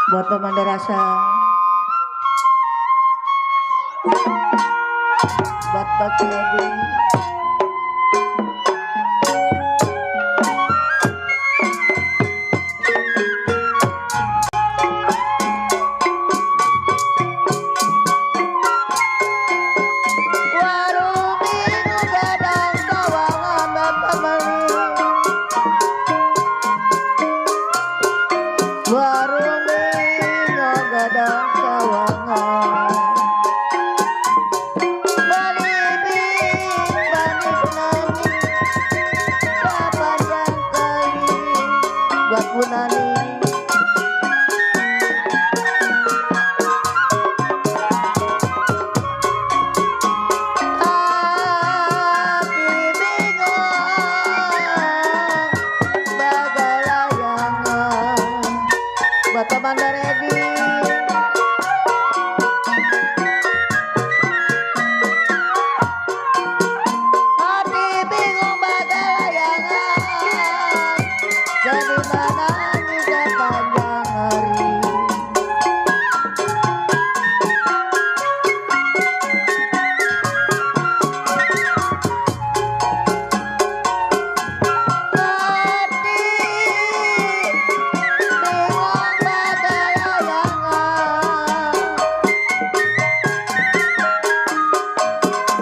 Buat pemandu rasa, buat Baki Edi, warung minggu gadang sawangan bapak meli, warung minggu gadang sawangan. Buat Bu Nani, hati bingung bagai layangan. Buat Commander Edi, hati bingung bagai layangan. Jadi menangis sepanjang hari. Hati bingung bagai layangan.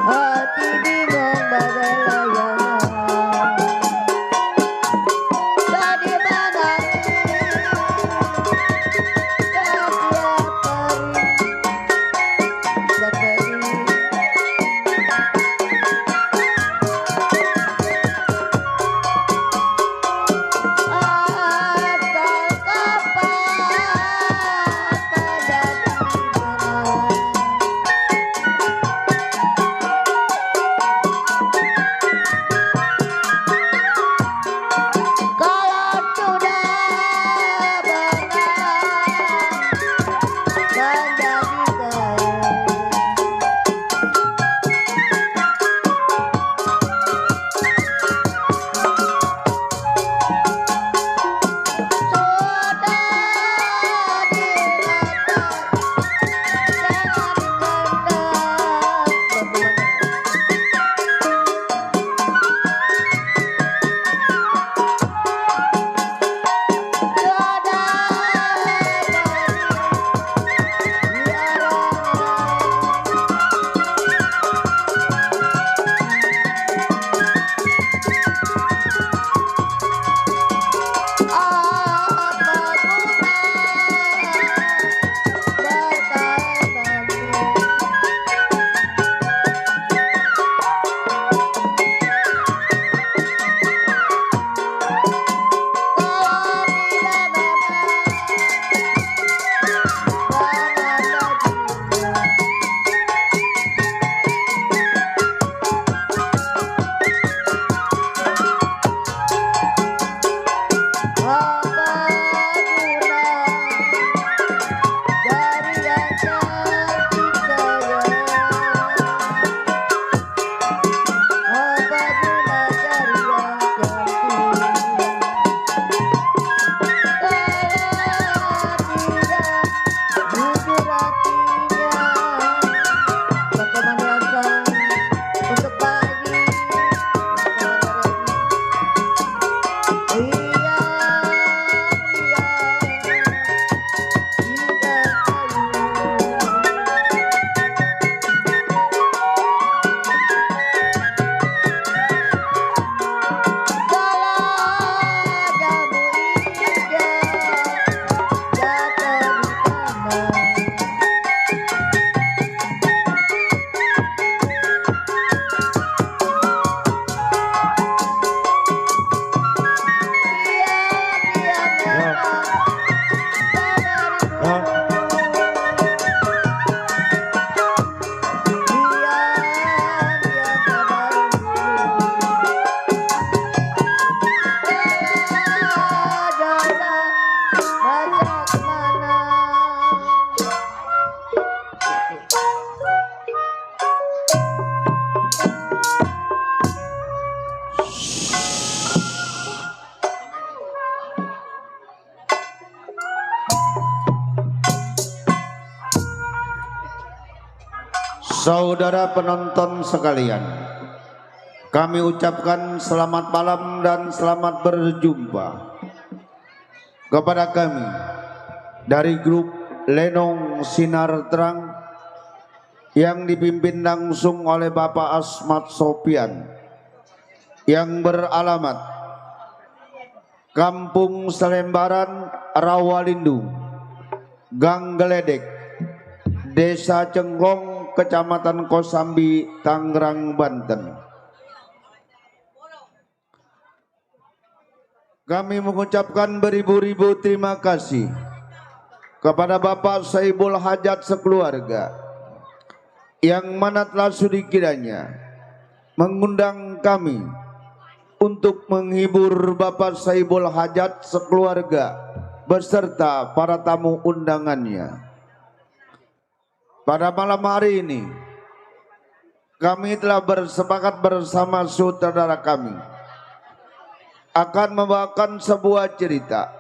Hati bingung bagai layangan. Jadi Saudara penonton sekalian, kami ucapkan selamat malam dan selamat berjumpa kepada kami dari grup Lenong Sinar Terang yang dipimpin langsung oleh Bapak Asmat Sopian yang beralamat Kampung Selembaran, Rawalindung, Gang Geledek, Desa Cenggong, Kecamatan Kosambi, Tangerang, Banten. Kami mengucapkan beribu-ribu terima kasih kepada Bapak Saibul Hajat sekeluarga yang mana telah sudi kiranya mengundang kami untuk menghibur Bapak Saibul Hajat sekeluarga beserta para tamu undangannya. Pada malam hari ini kami telah bersepakat bersama saudara kami akan membawakan sebuah cerita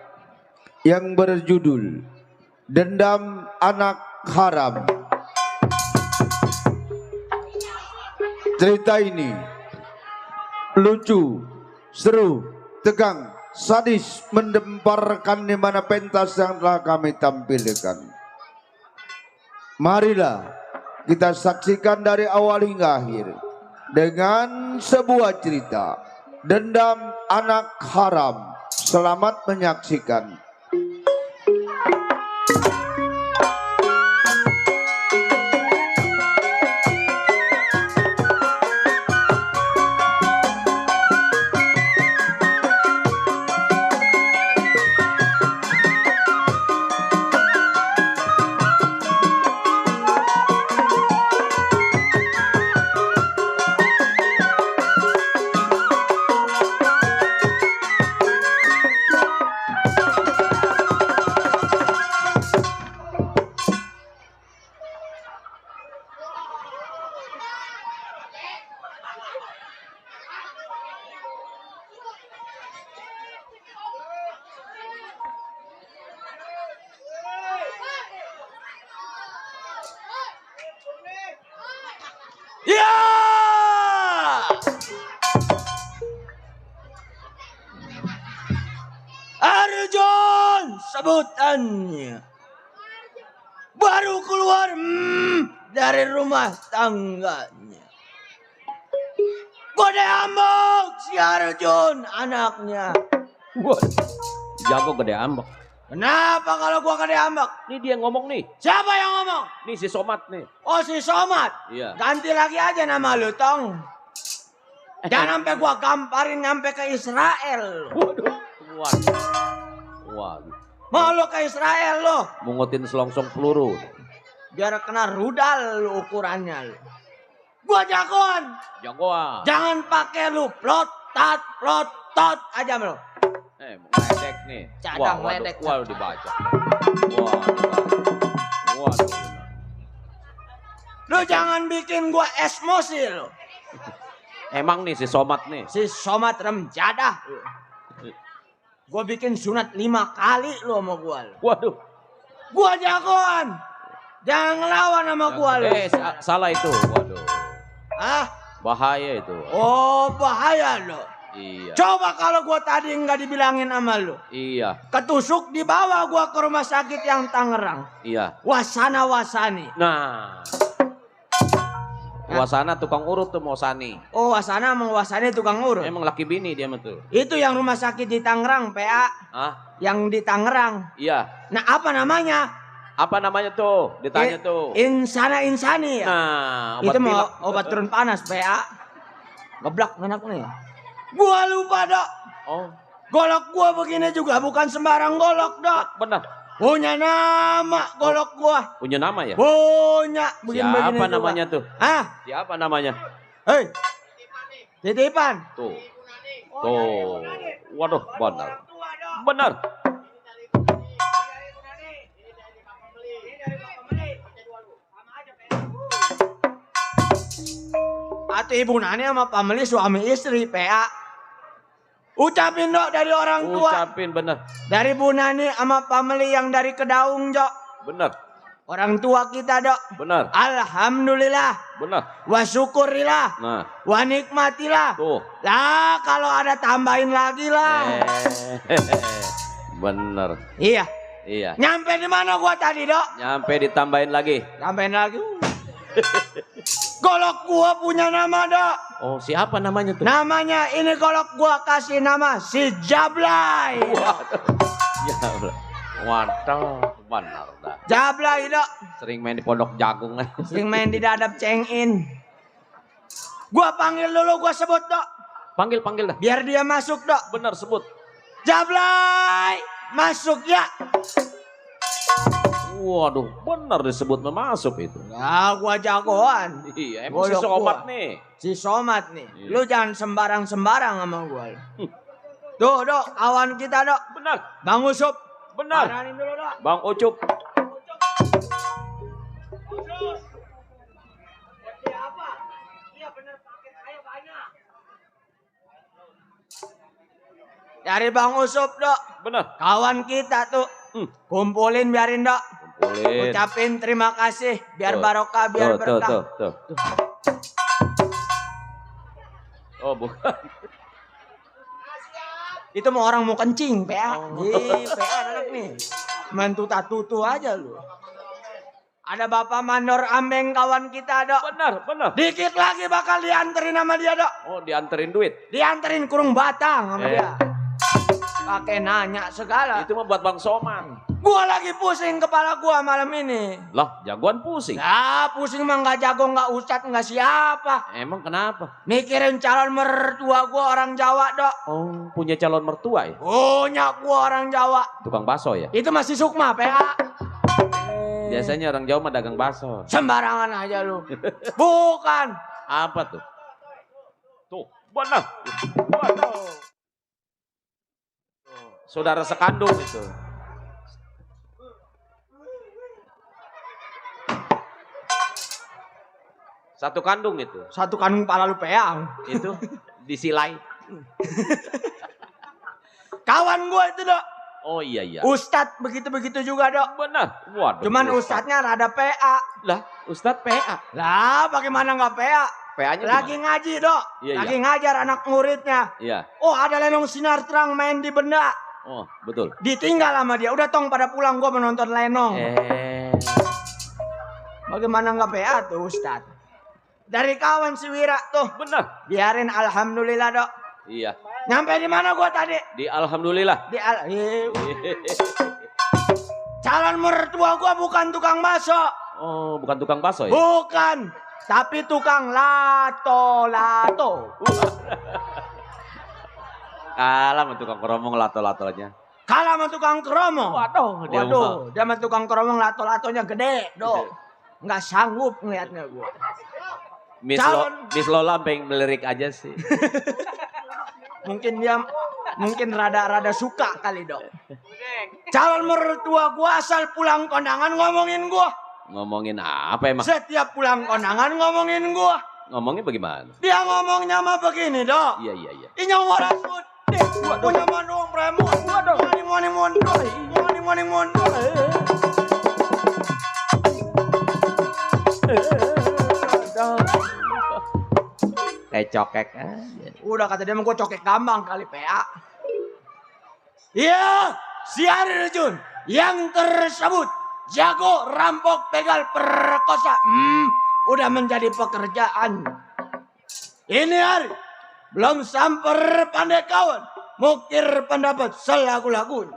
yang berjudul Dendam Anak Haram. Cerita ini lucu, seru, tegang, sadis, mendemparkan di mana pentas yang telah kami tampilkan. Marilah kita saksikan dari awal hingga akhir dengan sebuah cerita Dendam Anak Haram. Selamat menyaksikan. Ya! Arjun sebutannya baru keluar dari rumah tangganya. Gede ambok si Arjun anaknya. Wah, jago gede ambek. Kenapa kalau gua gede ambok? Ini dia yang ngomong nih. Siapa yang ngomong? Nih si Somat nih. Oh si Somat. Iya. Ganti lagi aja nama lu Tong. Jangan sampai gua gamparin nyampe ke Israel. Waduh. Waduh. Mau lu ke Israel lo? Mungutin selongsong peluru. Biar kena rudal lu ukurannya lu. Gua jagoan. Jagoan. Jangan pakai lu plot-tot aja lu. Meledek nih. Cadang meledek. Waduh dibaca. Waduh. Lu jangan bikin gua emosi lu. Emang nih si Somat nih. Si Somat remjadah. Gua bikin sunat 5 kali lu sama gua lu. Waduh. Gua jagoan. Jangan ngelawan sama gua lu. Salah itu. Waduh. Hah? Bahaya itu. Oh bahaya lu. Iya. Coba kalau gua tadi nggak dibilangin sama lu. Iya. Ketusuk dibawa gua ke rumah sakit yang Tangerang. Iya. Wasana Wasani. Nah. Wasana tukang urut tuh mau Sani. Oh Wasana emang Wasani tukang urut. Emang laki bini dia mah tuh. Itu yang rumah sakit di Tangerang PA. Hah? Yang di Tangerang. Iya. Nah apa namanya? Apa namanya tuh? Ditanya tuh. Insani ya. Nah, itu mau pilek. obat turun panas PA. Geblak anaknya. Gua lupa dok. Oh, Golok gua begini juga bukan sembarang golok dok. benar. Punya nama golok gua. Punya nama ya? Punya. Begini-begini Siapa juga. namanya tuh? Hah? Siapa namanya? Hei. Titipan. Tuh. Tuh. Waduh, benar. Benar. Atau ibu Nani sama pameli suami istri PA. Ucapin dok dari orang tua. Ucapin bener. Dari Bu Nani sama pameli yang dari Kedaung Jok. Bener. orang tua kita dok. Benar. Alhamdulillah. Benar. Wa syukurillah. Nah. Wa nikmatilah. Tuh. Lah kalau ada tambahin lagi lah. Bener. Iya. Iya. Nyampe di mana gua tadi dok? Nyampe ditambahin lagi. Tambahin lagi. Golok gua punya nama dok. Oh, siapa namanya tuh? Namanya ini golok gua kasih nama si Jablay. Ya Allah. Waduh, benar dah. Jablay dok. Sering main di pondok jagung. Sering main di dadap cengin. Gua panggil dulu, gua sebut dok. Panggil dah. Biar dia masuk dok. Benar sebut. Jablay, masuk ya. Waduh, benar disebut masuk itu. Ya gua jagoan. Iya, emang si Golok Somat gua. nih. Si Somat nih. Iya. Lu jangan sembarang-sembarang sama gua. Tuh dok, kawan kita dok. Benar. Bang Usup. Benar. Paranin dulu dok. Bang Ucup. Dari Bang Usup dok. Benar. Kawan kita tuh. Kumpulin biarin dok. Kumpulin. Ucapin terima kasih. Biar Tuh. barokah, biar berkah. Tuh. Oh, bukan. Itu mau orang mau kencing, PA. Oh. PA anak nih. Main tutu aja lu. Ada Bapak Mandor Ambeng kawan kita, dok. Benar. Dikit lagi bakal dianterin sama dia, dok. Oh, dianterin duit. Dianterin kurung batang sama dia. Pakai nanya segala. Itu mah buat Bang Soman. Gua lagi pusing kepala gua malam ini. Lah, jagoan pusing. Ya, pusing mah nggak jago, nggak ustad, nggak siapa. Emang kenapa? Mikirin calon mertua gua orang Jawa, dok. Oh, punya calon mertua ya? Punya gua orang Jawa. Tukang bakso ya? Itu masih Sukma, PA. Biasanya orang Jawa mah dagang bakso. Sembarangan aja lu. Bukan. Apa tuh? Tuh, benar. Saudara sekandung itu. Satu kandung itu. Satu kandung pala lu peang. Itu disilai. Kawan gua itu, dok. Oh iya. Ustad begitu-begitu juga, dok. Benar. Waduh. Cuman ustadnya rada PA. Lah, Ustadz PA. Lah, bagaimana nggak PA? PA-nya Lagi ngaji, dok. Iya. Lagi ngajar anak muridnya. Iya. Oh, ada lenong sinar terang main di benda. Oh, betul. Ditinggal sama dia. Udah tong pada pulang, gua menonton lenong. Bagaimana nggak PA tuh, Ustad? Dari kawan si Wira tuh. Benar. Biarin alhamdulillah, dok. Iya. Nyampe di mana gua tadi? Di alhamdulillah. Calon mertua gua bukan tukang bakso. Oh, bukan tukang bakso ya? Bukan. Tapi tukang lato. Kalah sama tukang keromong lato-latonya. Kalah sama tukang keromong. Waduh, dia Dia sama tukang keromong lato-latonya gede, dok. Nggak sanggup ngeliatnya gua. Miss Lola pengen melirik aja sih. Mungkin rada suka kali, dok. Calon mertua gua asal pulang kondangan ngomongin gua. Ngomongin apa emang? Setiap pulang kondangan ngomongin gua. Ngomongnya bagaimana? Dia ngomongnya mah begini, dok. Iya. Inyong orang putih. Punya manung premo. Waduh. Moni mondoi. Kayak cokek aja. Udah kata dia mah gue cokek gambang kali, PA. Iya, si Ari Rejun yang tersebut jago rampok, begal, perkosa. Udah menjadi pekerjaan. Ini Ari belum samper pandai kawan, mukir pendapat selagu-lagu.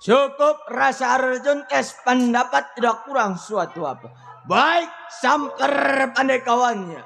Cukup rasa Arjun tes pendapat tidak kurang suatu apa. Baik, samker pandai kawannya.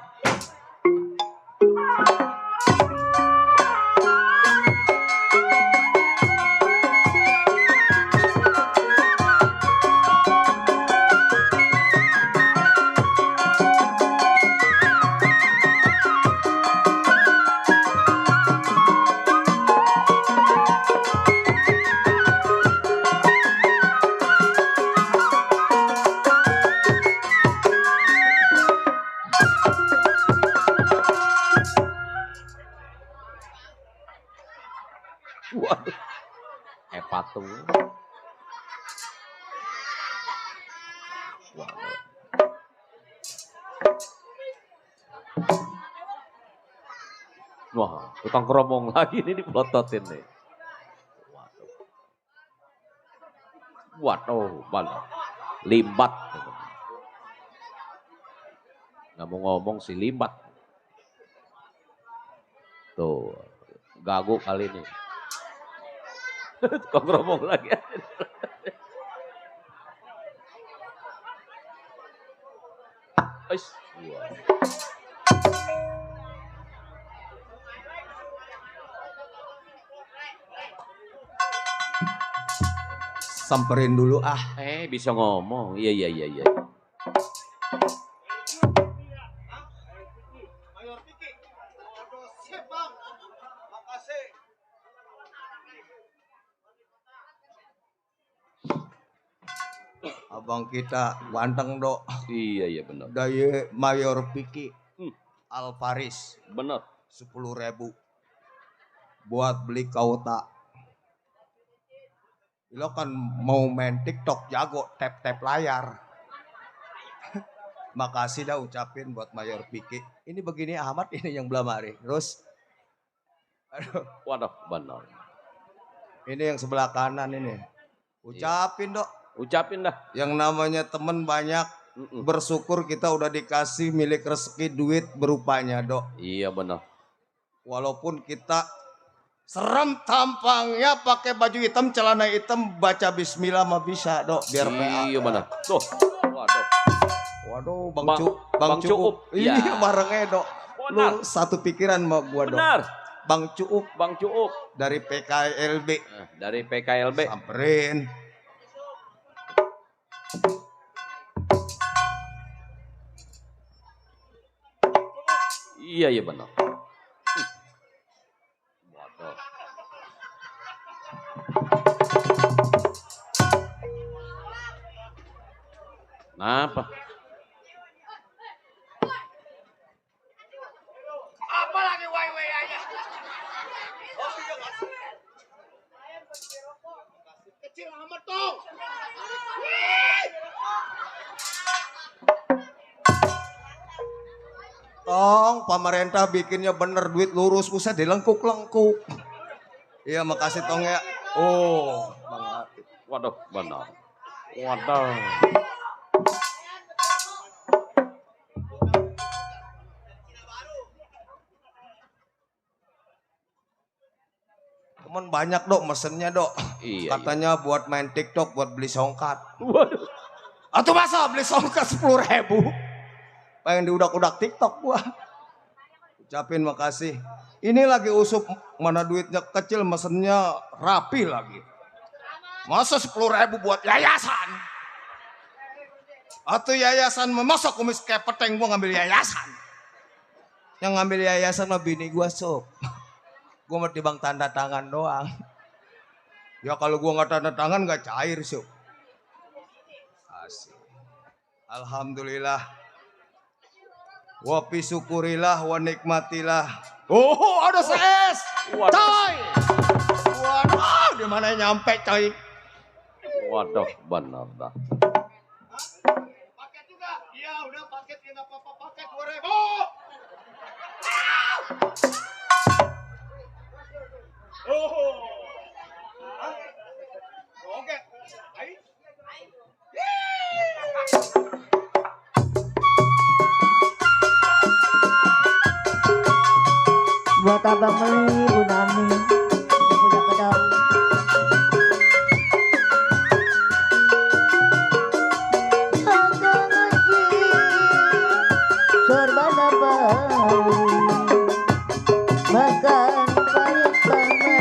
Waduh. Patung. Waduh. Wah, tukang keromong lagi ini dipelototin nih. Waduh. Waduh, malah limbat. Nggak mau ngomong si limbat. Tuh, gagu kali ini. Tukang keromong lagi. Samperin dulu ah. Bisa ngomong. Iya. Abang kita ganteng dok. Iya benar. Dari Mayor Piki Alvaris. Benar. 10.000 buat beli kauta. Lo kan mau main TikTok jago tap layar. Makasih dah ucapin buat Mayor Piki. Ini begini amat ini yang belamari. Terus aduh. Waduh, benar. Ini yang sebelah kanan ini. Ucapin dok. Ucapin dah. Yang namanya temen banyak. Bersyukur kita udah dikasih milik rezeki duit berupanya dok. Iya benar. Walaupun kita serem tampangnya pakai baju hitam, celana hitam, baca bismillah mah bisa dok. Biar PA. Iya benar. Tuh. Waduh Bang Cuup. Ini Ya. barengnya dok. Lu satu pikiran sama gua dok. Benar. Bang Cuup Dari PKLB. Dari PKLB. Samperin. Iya benar. Waduh. Kenapa? Apa lagi wai aja? Kecil amat dong. Tong, pemerintah bikinnya bener duit lurus, usah dilengkuk-lengkuk. Iya, makasih Tong ya. Oh, banget. Waduh, benar. Waduh. Temen banyak dok, mesennya dok. Iya. Katanya buat main TikTok, buat beli songkat. Waduh. Atau masa beli songkat 10.000? Pengen diudak-udak TikTok gua. Ucapin makasih. Ini lagi usup, mana duitnya kecil, mesennya rapi lagi. Masa 10.000 buat yayasan? Atau yayasan masa kumis kayak peteng gua ngambil yayasan? Yang ngambil yayasan mah bini gua sob. Gua mau timbang tanda tangan doang. Ya kalau gua nggak tanda tangan nggak cair sob. Asik. Alhamdulillah. Wa syukurilah wa nikmatilah. Oh, ada CS. Coy. Waduh, di mana nyampe coy? Waduh, benar dah. Paket juga. Iya, udah paket ya enggak apa-apa paket 2.000. Oh. Oke. Ayo. Buat abang beli Bu Nani punya kedai. makan payah pamali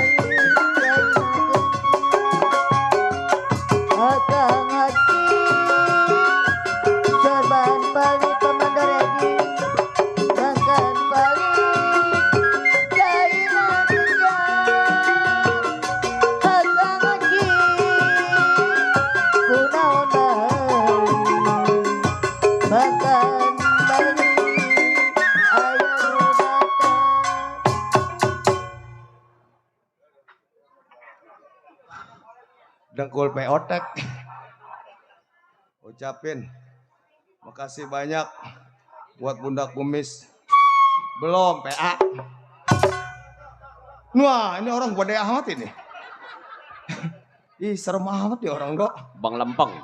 akang hati sorban pali pamandaredi makan pali kaina kerja akang hati kunaon makan pali ayo datang. Dengkul peotek. Ucapin makasih banyak buat Bunda Kumis. Belum PA. Wah, ini orang gede amat ini. Ih, serem amat ya orang, Dok. Bang Lempeng.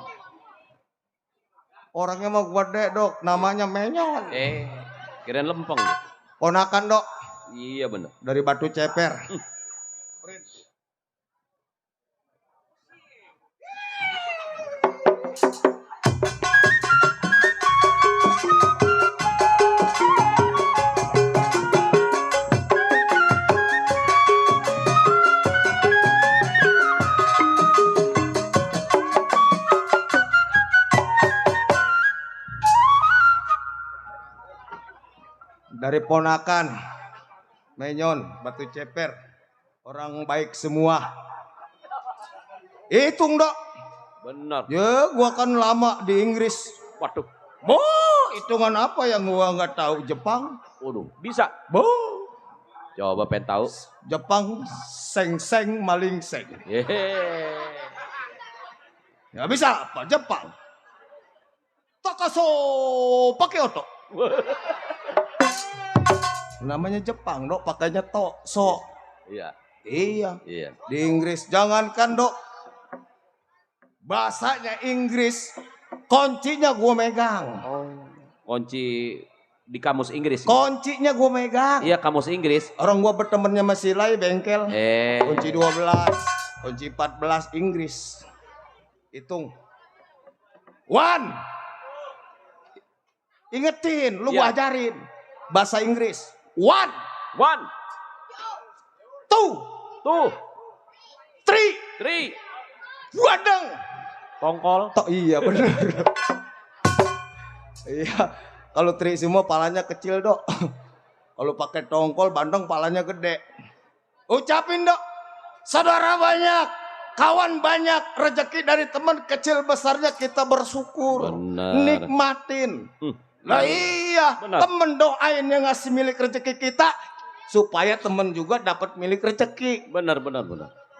Orangnya mah gede, Dok. Namanya Menyon. Kirain lempeng. Ponakan, Dok. Iya bener. Dari Batu Ceper. Dari ponakan Menyon, Batu Ceper, orang baik semua. Hitung, Dok. Bener. Ya, gua kan lama di Inggris. Waduh. Hitungan apa yang gua nggak tahu? Jepang. Waduh. Bisa. Coba pengen tahu. Jepang seng-seng maling seng. Yeay. Ya bisa apa? Jepang. Takaso pakai oto. Namanya Jepang, Dok, pakainya so. Iya. Iya. Iya. Di Inggris jangankan, Dok. Bahasanya Inggris, kuncinya gue megang. Oh. Kunci di kamus Inggris. Kuncinya gue megang. Iya, kamus Inggris. Orang gue bertemannya sama Silai bengkel. Kunci 12, kunci 14 Inggris. Hitung. 1. Ingetin, lu Iya. gua ajarin bahasa Inggris. 1, 1, 2, 2, 3. 3. Wadeng. Tongkol. Iya bener. Iya. Kalau tri semua palanya kecil, Dok. Kalau pakai tongkol bandeng palanya gede. Ucapin, Dok. Saudara banyak, kawan banyak, rezeki dari teman kecil besarnya kita bersyukur. Bener. Nikmatin. Lah iya, Benar. temen doain yang ngasih milik rezeki kita supaya temen juga dapat milik rezeki. Benar.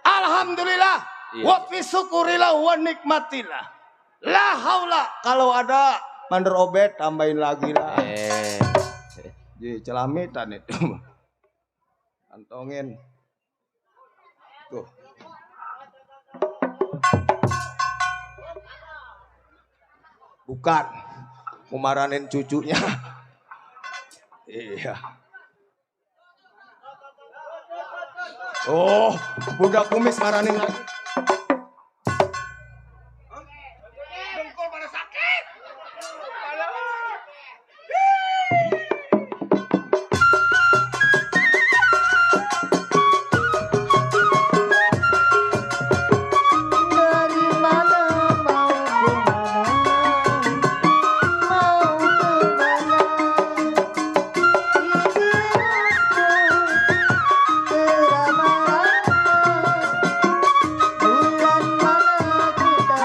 Alhamdulillah. Iya. Wa fi syukurillah wa nikmatillah. La haula. Kalau ada mandor obet tambahin lagi lah. Di celamitan itu. Kantongin. Tuh. Bukan. Memaranin cucunya. Iya. Oh, Bunda Kumis maranin lagi. Dengkul pada sakit. Dari mana mau kemana bulan mana kita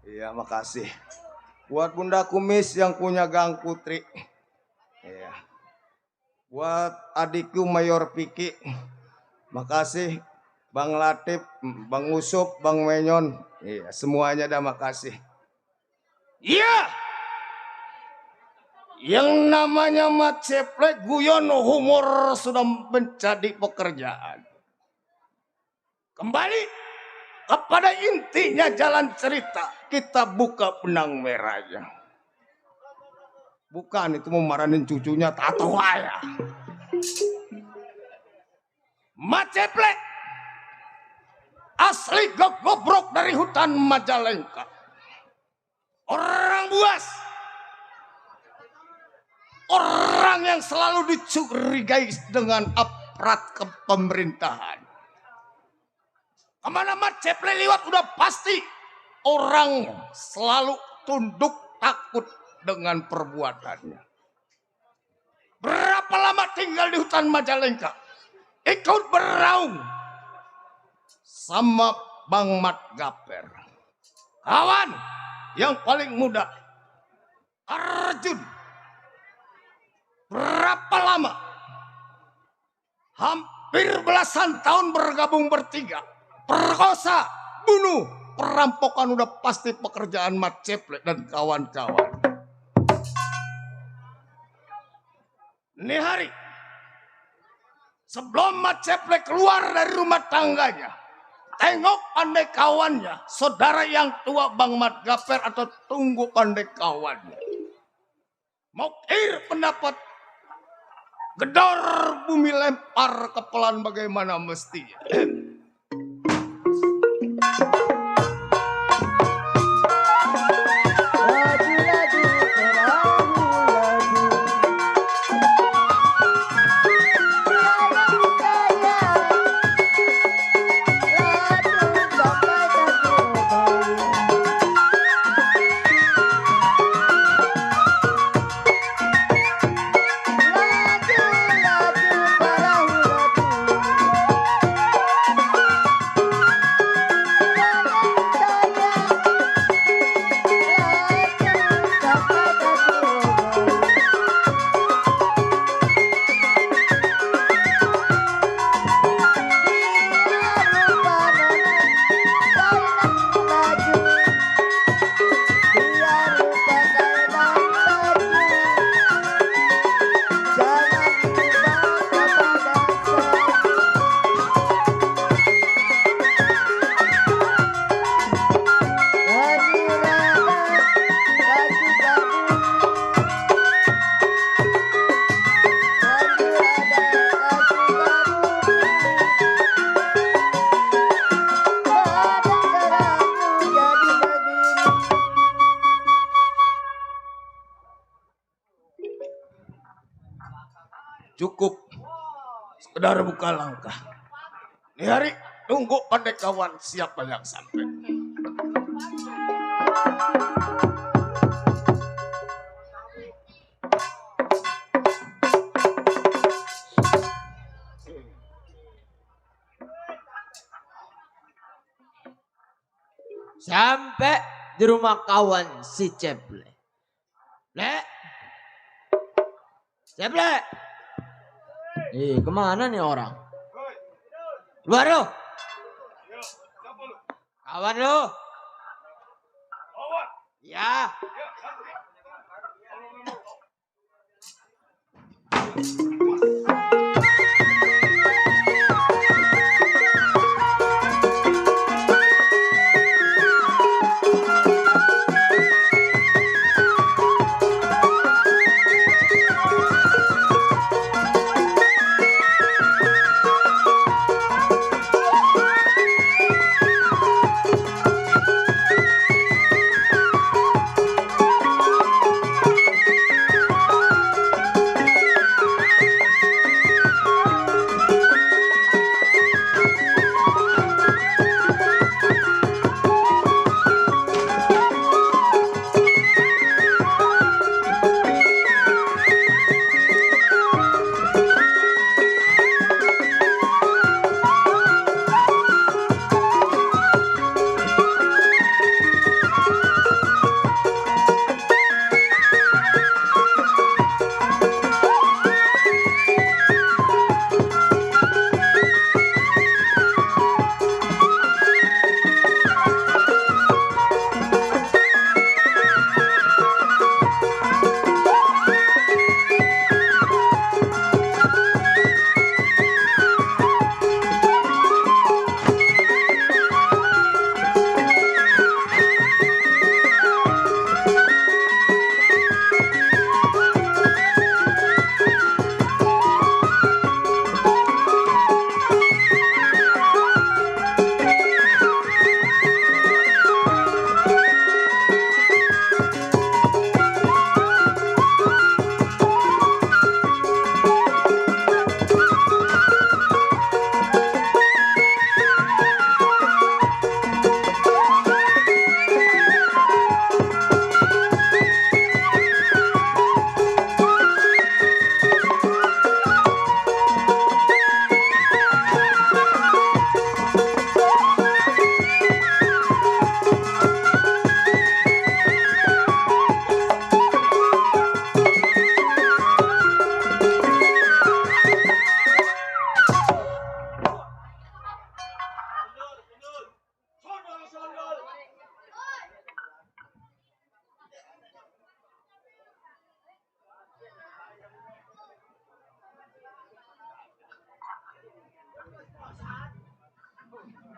Iya, makasih. Buat Bunda Kumis yang punya Gang Putri. Iya. Buat adikku Mayor Piki. Makasih Bang Latif, Bang Usup, Bang Menyon. Iya, semuanya dah makasih. Iya. Yang namanya Mat Ceplek guyon humor sudah menjadi pekerjaan. Kembali kepada intinya jalan cerita, kita buka benang merahnya. Bukan itu memarahin cucunya tato ayah. Mat Ceplek asli gobrok dari hutan Majalengka. Orang buas. Orang yang selalu dicurigai dengan aparat kepemerintahan. Kemana Mat Ceple lewat udah pasti orang selalu tunduk takut dengan perbuatannya. Berapa lama tinggal di hutan Majalengka? Ikut beraung sama Bang Mat Gaper. Kawan yang paling muda, Arjun. Berapa lama? Hampir belasan tahun bergabung bertiga. Perkosa, bunuh, perampokan udah pasti pekerjaan Mat Ceple dan kawan-kawan. Ini hari sebelum Mat Ceple keluar dari rumah tangganya, tengok pandai kawannya, saudara yang tua Bang Mat Gaper atau tunggu pandai kawannya. Mokir pendapat, gedor bumi lempar kepelan bagaimana mestinya. Cukup sekedar buka langkah. Ini hari tunggu pandai kawan siapa yang sampai. Sampai di rumah kawan si Ceple. Le, Ceple. Kemana nih orang? Luar lo. Kawan lo. Ya.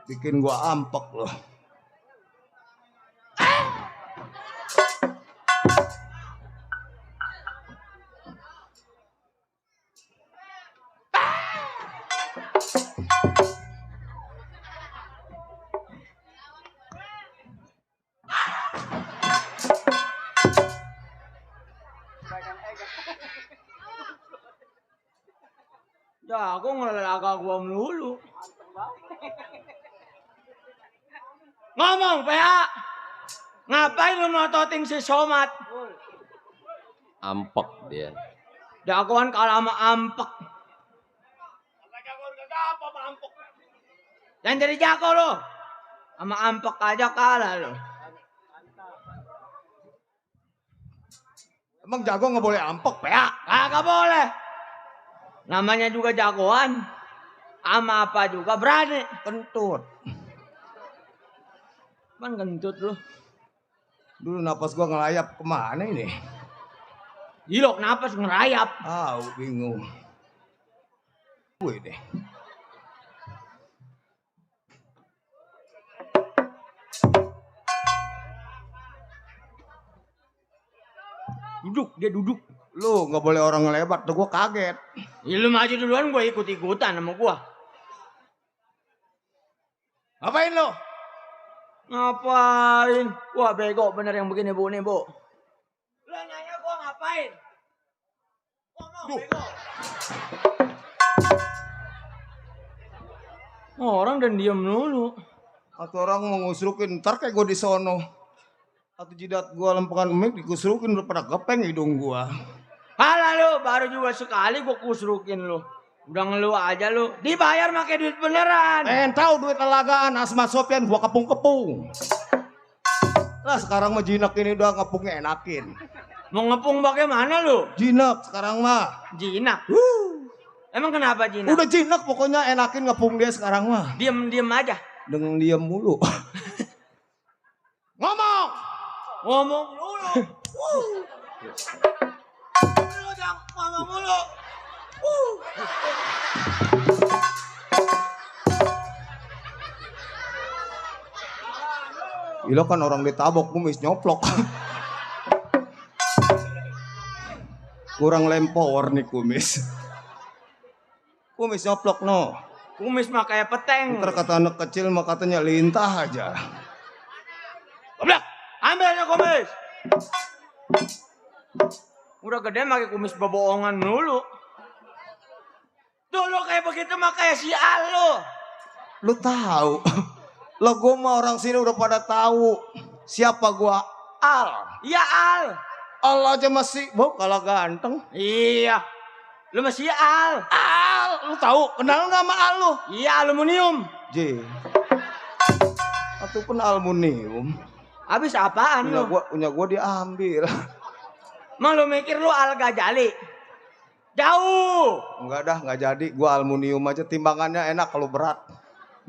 Bikin gua ampek loh. Ya, aku ngelalaga gua melulu. Ngomong, PA. Ngapain lu nototin si Somat? Ampek dia. Jagoan kalah sama ampek. Jangan jadi jago lo. Sama ampek aja kalah lo. Emang jago nggak boleh ampek, PA? Kagak boleh. Namanya juga jagoan. Sama apa juga berani. Kentut. Kan kentut lu. Dulu napas gua ngelayap kemana ini? Gila kenapa ngerayap? Bingung. Gue deh. Duduk, dia duduk. Lu nggak boleh orang ngelebat, tuh gua kaget. Ya, lu maju duluan, gue ikut-ikutan sama gua. Ngapain lo? Ngapain? Wah bego bener yang begini bu nih bu. Lu nanya gua ngapain? Ngomong bego. Orang dan diam dulu. Atau orang mau ngusrukin, ntar kayak gua di sono. Atau jidat gua lempengan mic dikusrukin udah pada gepeng hidung gua. Halah lu, baru juga sekali gua kusrukin lu. Udah ngeluh aja lu. Dibayar pakai duit beneran. Tahu duit lalagaan Asma Sofyan gua kepung-kepung. Lah sekarang mah jinak ini udah ngepungnya enakin. Mau ngepung bagaimana lu? Jinak sekarang mah. Jinak. Emang kenapa jinak? Udah jinak pokoknya enakin ngepung dia sekarang mah. Diem aja. Dengan diam mulu. Ngomong. Ngomong dulu. Lu jangan ngomong mulu. Ilo kan orang ditabok kumis nyoplok. Kurang lempor nih kumis. Kumis nyoplok no. Kumis mah kayak peteng. Ntar kata anak kecil mah katanya lintah aja. Goblok, ambil aja kumis. Udah gede pakai kumis bebohongan dulu. Dulu kayak begitu mah kayak si Al lo. Lu tahu? Lo gua mah orang sini udah pada tahu siapa gua. Al. Iya Al. Al aja masih bau kalah ganteng. Iya. Lu masih Al. Al, lu tahu? Kenal nggak sama Al lu? Iya aluminium. J. Ataupun aluminium. Habis apaan lu? Punya gua diambil. Emang lu mikir lu Al Ghazali? Jauh. Enggak dah, nggak jadi. Gua aluminium aja, timbangannya enak kalau berat.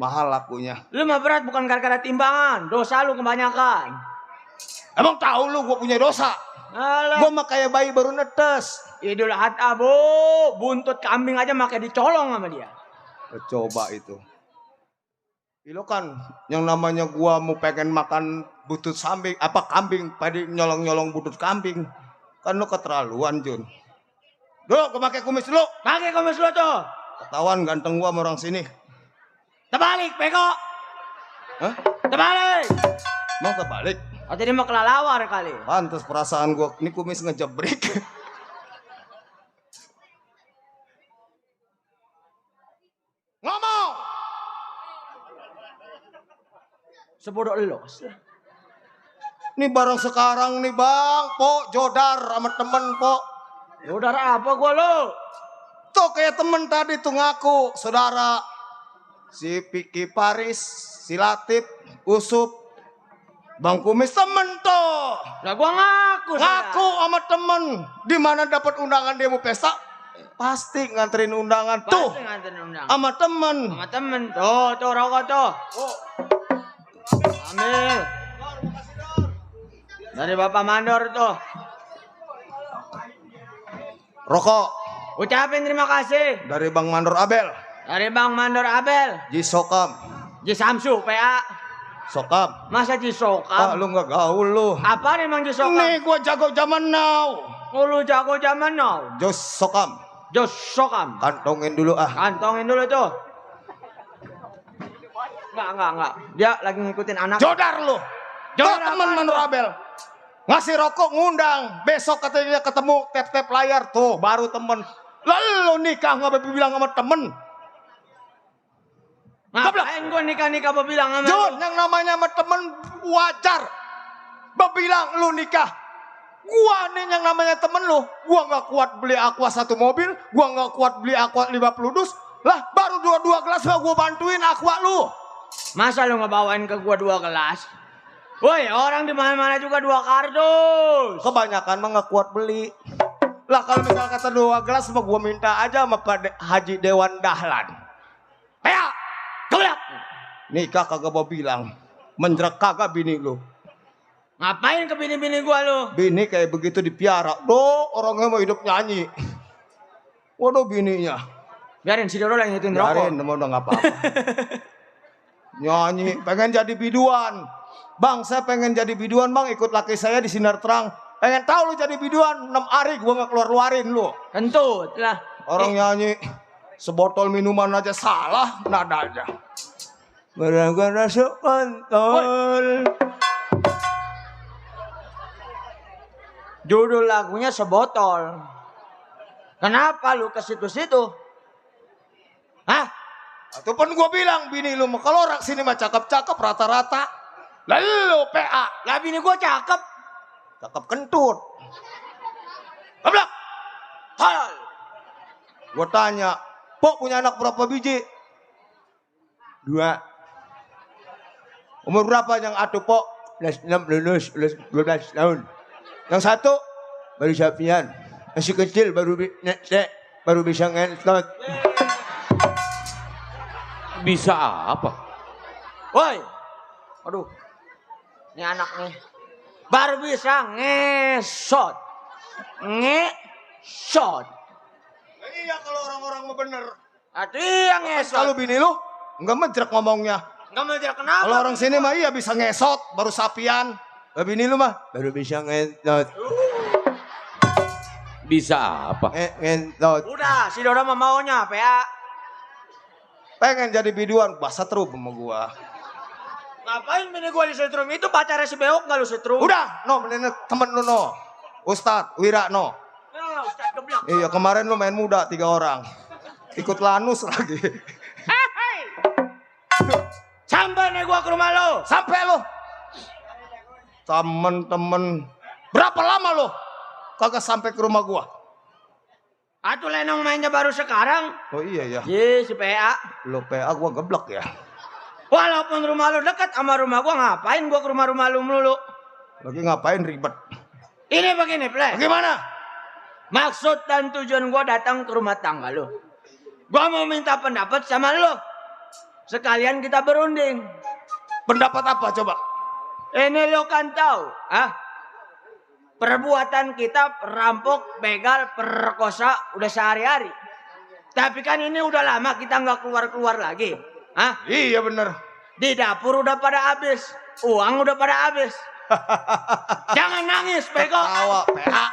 Mahal lakunya. Lu mah berat bukan gara-gara timbangan. Dosa lu kebanyakan. Emang tahu lu gua punya dosa? Alah. Gua mah kayak bayi baru netes. Idul Adha bu, buntut kambing aja makai dicolong sama dia. Coba itu. Ilo kan yang namanya gua mau pengen makan butut kambing, pada nyolong-nyolong butut kambing. Kan lu keterlaluan, Jun. Dulu gua pakai kumis dulu. Pakai kumis lu tuh. Ketahuan ganteng gua sama orang sini. Terbalik, bego. Hah? Terbalik. Mau terbalik? Atau dia mau kelalawar kali. Pantes perasaan gua ini kumis ngejebrik. Ngomong. Sebodoh lo. Ini barang sekarang nih bang, po jodar sama temen po. Saudara apa gua lo? Tuh kayak temen tadi tuh ngaku saudara. Si Piki Paris, si Latif, Usup, Bang Kumis temen tuh. Lah gua ngaku. Ngaku sama temen. Di mana dapat undangan dia mau pesta? Pasti nganterin undangan tuh. Pasti nganterin undangan. Sama temen. Sama temen. Tuh rokok tuh. Ambil. Dari Bapak Mandor tuh. Rokok Ucapin terima kasih. dari Bang Mandor Abel. Dari Bang Mandor Abel. Jisokam. Ji Samsu, PA. Sokam. Masa Ji Ah, Sokam? lu nggak gaul lu. Apa emang Ji Sokam? Nih gua jago zaman now. Oh, lu jago zaman now. Jos Sokam. Jos Sokam. Kantongin dulu ah. Kantongin dulu tuh. Enggak. Dia lagi ngikutin anak. Jodar lu. Jodar Tuh temen apaan Manurabel. Ngasih rokok ngundang. Besok katanya ketemu tap-tap layar tuh baru temen. Lalu nikah nggak bilang sama temen. Ngapain gua nikah-nikah bilang sama Jun, lu? yang namanya sama temen wajar. Bilang lu nikah. Gua nih yang namanya temen lu. Gua nggak kuat beli aqua 1 mobil. Gua nggak kuat beli aqua 50 dus. Lah baru 2 gelas lah gua bantuin aqua lu. Masa lu ngebawain ke gua 2 gelas? Woi, orang di mana-mana juga 2 kardus. Kebanyakan mah nggak kuat beli. Lah kalau misal kata 2 gelas mah gua minta aja sama Pak Haji Dewan Dahlan. Pea, keblak. Nikah kagak mau bilang. Menjerak kagak bini lu. Ngapain ke bini-bini gua lu? Bini kayak begitu dipiara. Doh, orangnya mau hidup nyanyi. Waduh bininya. Biarin si Doro yang ngitung rokok. Biarin, udah nggak apa-apa. Nyanyi, pengen jadi biduan. Bang, saya pengen jadi biduan bang, ikut laki saya di Sinar Terang. Pengen tahu lu jadi biduan, 6 hari gua nggak keluar-luarin lu. Kentut lah. Orang nyanyi, sebotol minuman aja salah nadanya. Gara-gara sekantol. Judul lagunya Sebotol. Kenapa lu ke situ-situ? Hah? Itu pun gua bilang, bini lu mah kalau orang sini mah cakep-cakep rata-rata. Lalu PA, Lah bini gua cakep. cakep kentut. Keblak. Halal. Gua tanya, Pok punya anak berapa biji? 2. Umur berapa yang atuh Pok? 6 lulus 12 tahun. Yang 1 baru Sapian, masih kecil baru bisa ngentot. Bisa apa? Woi. Aduh. Ini anak nih. Baru bisa ngesot. Ngesot. Iya kalau orang-orang mau bener. Aduh yang ngesot. Kalau bini lu enggak menjrek ngomongnya. Enggak mau dia kenapa? Kalau orang sini mah iya bisa ngesot, baru Sapian. Bini lu mah baru bisa ngentot. Bisa apa? Ngentot. Udah, si Dora mah maunya, PA. Pengen jadi biduan, bahasa terus sama gua. Ngapain bini gua di setrum? Itu pacarnya si Beok enggak lu setrum? Udah, no, temen lu no. Ustad, Wira no. Ya, Ustaz geblak. Iya kemarin lu main muda 3 orang. Ikut Lanus lagi. Sampai nih gua ke rumah lo. Sampai lu. Temen-temen. Berapa lama lu kagak sampai ke rumah gua? Atuh Lenong mainnya baru sekarang. Oh iya ya. Ye, si PA. Lu PA gua geblek ya. Walaupun rumah lu dekat sama rumah gua, ngapain gua ke rumah lu melulu? Lagi ngapain ribet? Ini begini, Play. Bagaimana? Maksud dan tujuan gua datang ke rumah tangga lu. Gua mau minta pendapat sama lu. Sekalian kita berunding. Pendapat apa coba? Ini lu kan tahu, ah? Perbuatan kita perampok, begal, perkosa udah sehari-hari. Tapi kan ini udah lama kita nggak keluar-keluar lagi. Hah? Iya bener. Di dapur udah pada habis. Uang udah pada habis. Jangan nangis, bego. Tawa PA.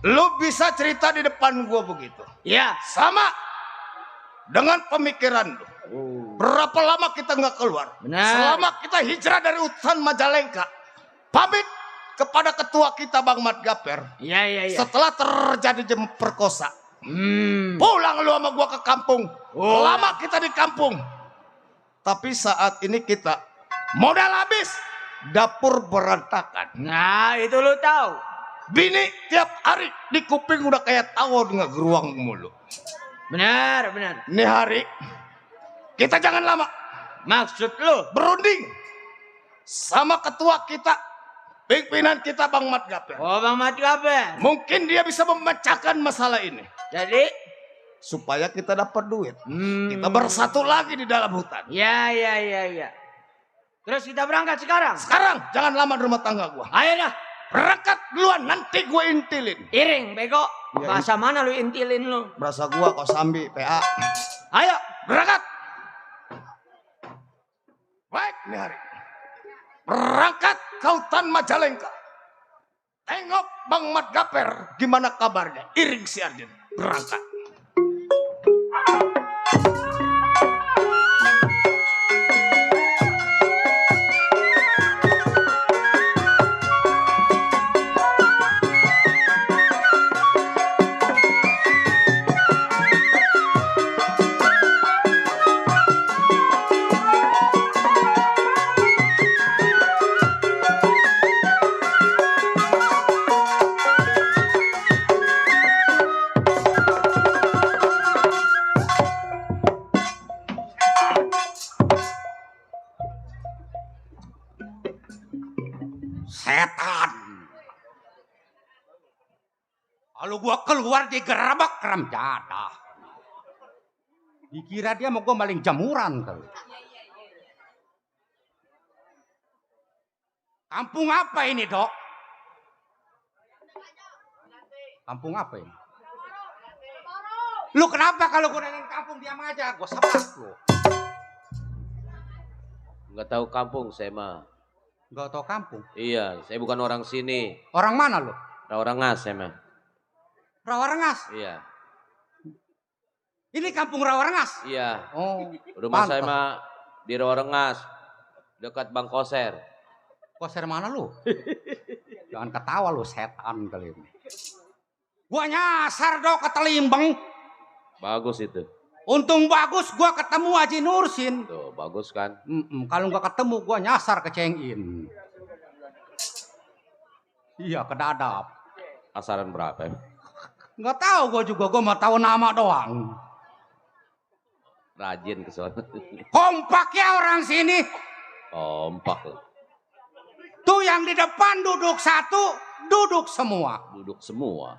Lu bisa cerita di depan gua begitu. Ya, Sama dengan pemikiran lu. Berapa lama kita nggak keluar? Benar. Selama kita hijrah dari utusan Majalengka. Pamit kepada ketua kita Bang Mat Gaper. iya. Setelah terjadi perkosa. Hmm. Pulang lu sama gua ke kampung. Oh. Lama kita di kampung. Tapi saat ini kita modal habis. Dapur berantakan. Nah, itu lu tahu. Bini tiap hari di kuping udah kayak tahu dengan geruang mulu. Benar. Ini hari kita jangan lama. Maksud lu? Berunding sama ketua kita. Pimpinan kita Bang Mat Gaper. Oh, Bang Mat Gaper. Mungkin dia bisa memecahkan masalah ini. Jadi? Supaya kita dapat duit. Kita bersatu lagi di dalam hutan. Ya. Terus kita berangkat sekarang? Sekarang jangan lama di rumah tangga gua. Ayo dah. Berangkat duluan nanti gue intilin. Iring, bego. Ya, Bahasa mana lu intilin lu? Berasa gua kau sambi PA. Ayo. Berangkat. Baik nih hari. Berangkat ke hutan Majalengka. Tengok Bang Mat Gaper. Gimana kabarnya? Iring si Arden. Berangkat. Setan. Kalau gua keluar digerebek Ramjada. Dikira dia mau gua maling jamuran kali. Kampung apa ini, Dok? Kampung apa ini? Lu kenapa kalau gua nanya kampung diam aja? Gua sepak lu. Nggak tahu kampung saya mah. Gak tau kampung. Iya, saya bukan orang sini. Orang mana lu? Orang ngas saya mah. Rawarengas. Iya, Ini kampung Rawarengas. iya. Oh, Rumah saya pantas. mah di Rawarengas, dekat Bang Koser. Koser mana lu? Jangan ketawa lu, setan kali ini. Gua nyasar Dok ke Telimbang. Bagus itu. Untung bagus gua ketemu Haji Nursin. Tuh, bagus kan? Kalau nggak ketemu gua nyasar ke Cengin. Iya, ke Dadap. Asaran berapa ya? Nggak tahu gua juga, gua mau tahu nama doang. Rajin ke sana. Kompak ya orang sini. Kompak loh. Tuh yang di depan duduk satu, duduk semua. Duduk semua.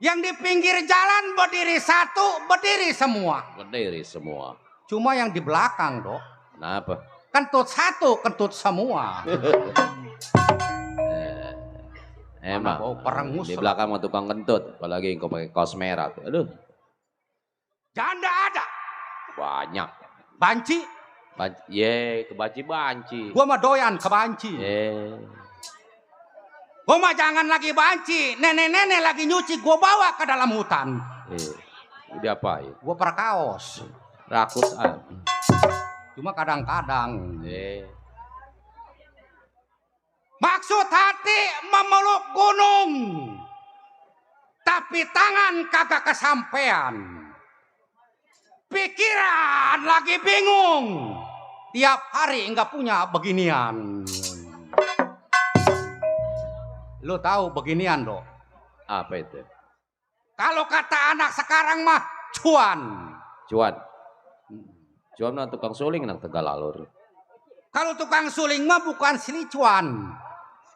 Yang di pinggir jalan berdiri satu, berdiri semua. Berdiri semua. Cuma yang di belakang, Dok. Kenapa? Kentut satu, kentut semua. Emang. bau perengus Di lah. belakang mah tukang kentut. Apalagi engkau pakai kaos merah tuh. Aduh, Janda ada. banyak. Banci, Kebanci banci. gua mah doyan ke banci. Gua mah jangan lagi banci. Nenek-nenek lagi nyuci, gua bawa ke dalam hutan. Diapain? Gua perkaos. Rakus Cuma kadang-kadang. Maksud hati memeluk gunung. Tapi tangan kagak kesampean. Pikiran lagi bingung. Tiap hari enggak punya beginian. Lu tahu beginian, Dok? Apa itu? Kalau kata anak sekarang mah cuan. Cuan. Cuan mah tukang suling nang Tegal Alur. Kalau tukang suling mah bukan si cuan.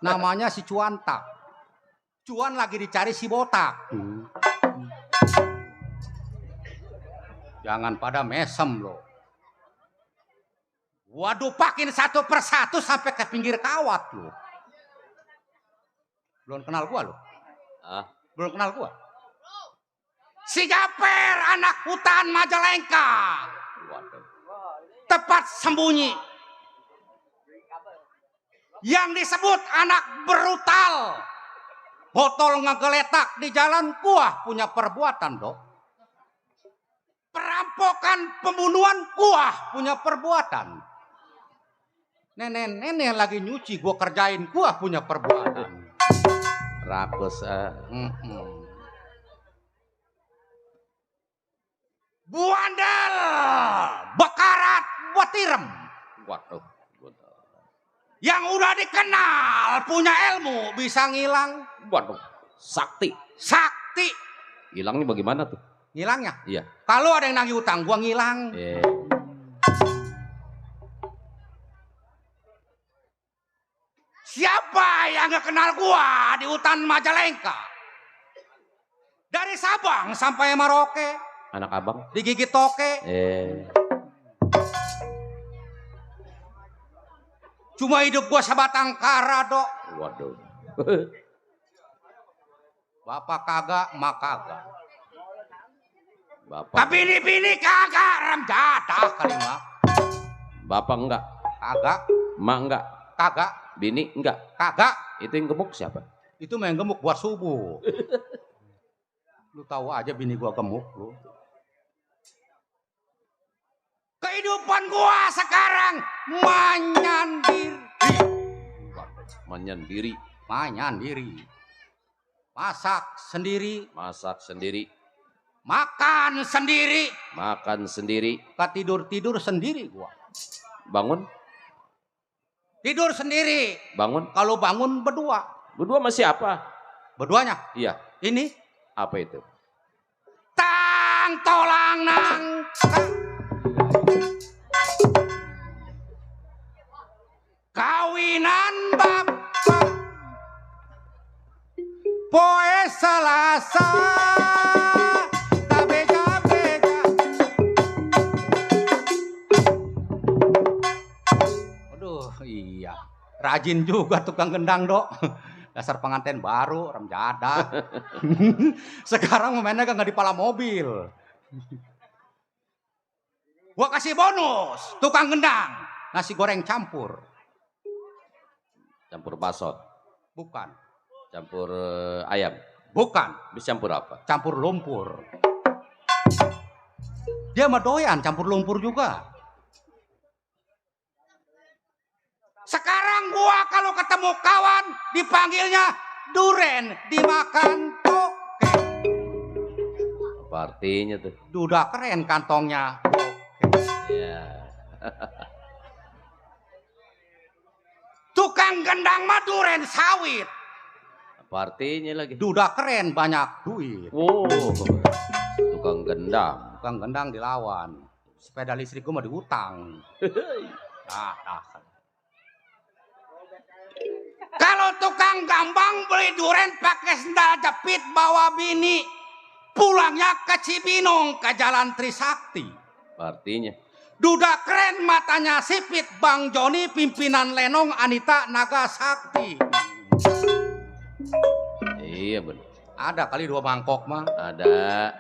Namanya si cuantak. Cuan lagi dicari si botak. Jangan pada mesem lo. Waduh, pakin satu persatu sampai ke pinggir kawat lo. Belum kenal gua lo. Belum kenal gua. Si Japer, anak hutan Majalengka. Waduh. Tepat sembunyi. Yang disebut anak brutal. Botol ngegeletak di jalan, gua punya perbuatan, Dok. Perampokan, pembunuhan, gua punya perbuatan. Nenek-nenek lagi nyuci, gua kerjain, gua punya perbuatan. Rakus. Buandel, bekarat, batirem. Waduh. Yang udah dikenal, punya ilmu, bisa ngilang. Waduh. Sakti. Sakti. Hilangnya bagaimana tuh? Ngilangnya? Iya. Kalau ada yang nagih utang, gua ngilang. Siapa yang gak kenal gua di hutan Majalengka? Dari Sabang sampai Merauke, Anak abang. digigit toke. Cuma hidup gua sebatang kara, Dok. Waduh. Bapak kagak, mak kagak. Bapak. Tapi ini bini kagak, Ramjada kali mah. Bapak enggak, Kagak, emak enggak, kagak, bini enggak. kagak. Itu yang gemuk siapa? Itu main gemuk buat subuh. Lu tahu aja bini gua gemuk lu. Kehidupan gua sekarang Menyendiri, menyendiri. Masak sendiri, masak sendiri, makan sendiri, makan sendiri, tidur sendiri gua. bangun, Tidur sendiri. bangun. Kalau bangun berdua. Berdua masih apa? Berduanya. Iya, Ini apa itu? tang tolang nang. Kawinan bapak poe Selasa tabega-bega. Aduh iya, rajin juga tukang gendang dok. Dasar pengantin baru, orang jada. Sekarang mainnya nggak di pala mobil. Gua kasih bonus, tukang gendang, nasi goreng campur. Campur bakso, Bukan, campur ayam. bukan, Bisa campur apa? campur lumpur. Dia mah doyan campur lumpur juga. Sekarang gua kalau ketemu kawan dipanggilnya duren, dimakan toke. Apa artinya tuh? Duda keren kantongnya. Ya, Tukang gendang mah duren sawit. apa artinya lagi? Duda keren banyak duit. Wow, tukang gendang. Tukang gendang dilawan. Sepeda listrik gua mah diutang. Kalau tukang gambang beli duren pakai sendal jepit bawa bini, pulangnya ke Cibinong ke Jalan Trisakti. Apa artinya? Duda keren matanya sipit, Bang Joni pimpinan Lenong Anita Nagasakti. Iya benar. Ada kali 2 mangkok mah. Ada.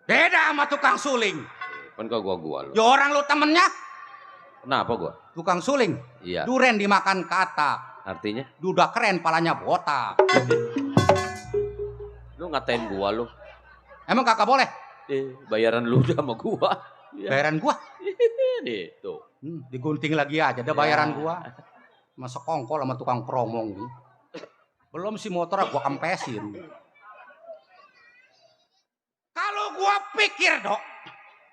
Beda sama tukang suling. Kan kau gua lu. Ya orang lu temennya Kenapa gua? tukang suling. Iya. Duren dimakan katak. Artinya? Duda keren palanya botak. Lu ngatain gua lu. Emang kakak boleh? Bayaran lu udah sama gua. Ya. Bayaran gua. Nih, tuh. Digunting lagi aja, ada bayaran gua. Masa kongkol sama tukang kromong nih. Belum si motor gua kempesin. Kalau gua pikir dok,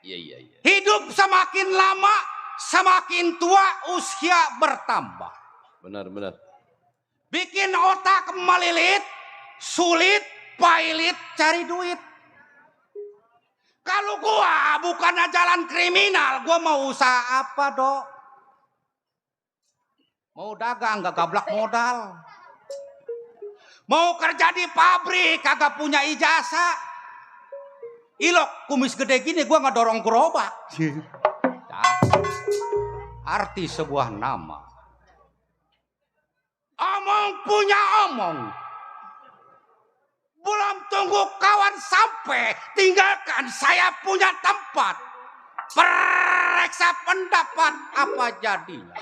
Iya. hidup semakin lama, semakin tua usia bertambah. Benar. Bikin otak melilit, sulit, pailit cari duit. Kalau gua bukannya jalan kriminal, gua mau usaha apa dok? Mau dagang gak gablak modal. Mau kerja di pabrik kagak punya ijazah. Ilok kumis gede gini gua gak dorong gerobak. Arti sebuah nama. Omong punya omong. Belum tunggu kawan sampai, tinggalkan saya punya tempat. Periksa pendapat apa jadinya.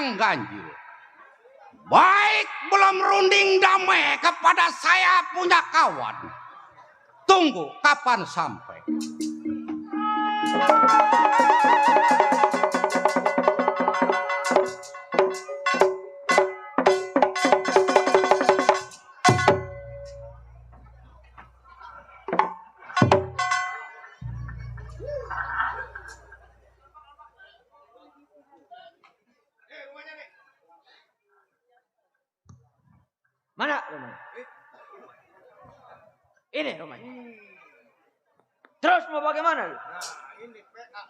yang ganjil. Baik belum runding damai kepada saya punya kawan. Tunggu kapan sampai. Mana rumahnya? Ini rumahnya. Terus mau bagaimana lu? Ini PA.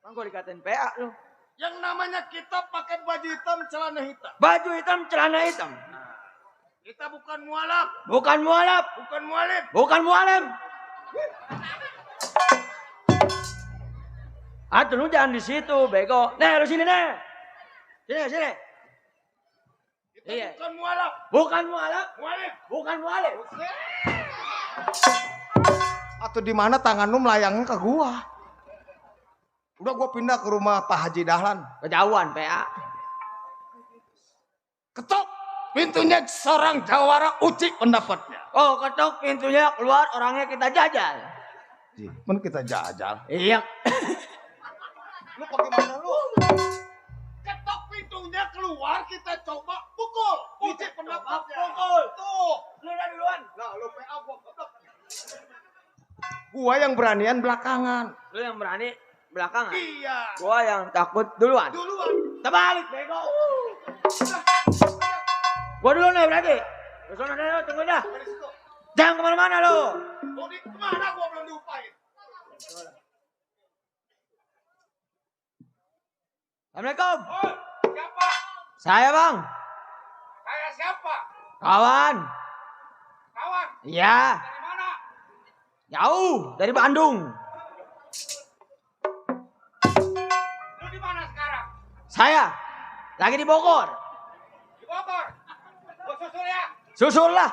Bang gua dikatain PA lu. Yang namanya kita pakai baju hitam, celana hitam. Baju hitam, celana hitam. Kita bukan mualaf, Bukan mualaf, bukan mualif. bukan mualim. Atuh lu jangan di situ, bego. Nih lu sini nih. Sini. Kita Iya. bukan mualaf, Bukan mualaf, mualif. bukan mualim. Atau di mana tangan lu melayangnya ke gua? Udah gua pindah ke rumah Pak Haji Dahlan. Kejauhan PA. Ketok pintunya seorang jawara uci pendapatnya. Oh, ketuk pintunya keluar orangnya kita jajal. Men kita jajal. Iya. Lu bagaimana lu? Ketok pintunya keluar kita coba pukul. Uci pendapatnya. Pukul. Tuh. Lu udah duluan. Nah lu PA gua ketok. Gua yang beranian belakangan. Lu yang berani belakangan. Iya. Gua yang takut duluan. Duluan. Terbalik bego. Gua dulu nih berarti. Lu sana deh, tunggu dah. Dari situ. Jangan kemana-mana lu. Mau di kemana gua belum diupain. Assalamualaikum. Oh, siapa? Saya bang. Saya siapa? Kawan. Kawan. Iya. Dari mana? Jauh dari Bandung. Lu di mana sekarang? Saya lagi di Bogor. Di Bogor. Gua susul ya. Susul lah.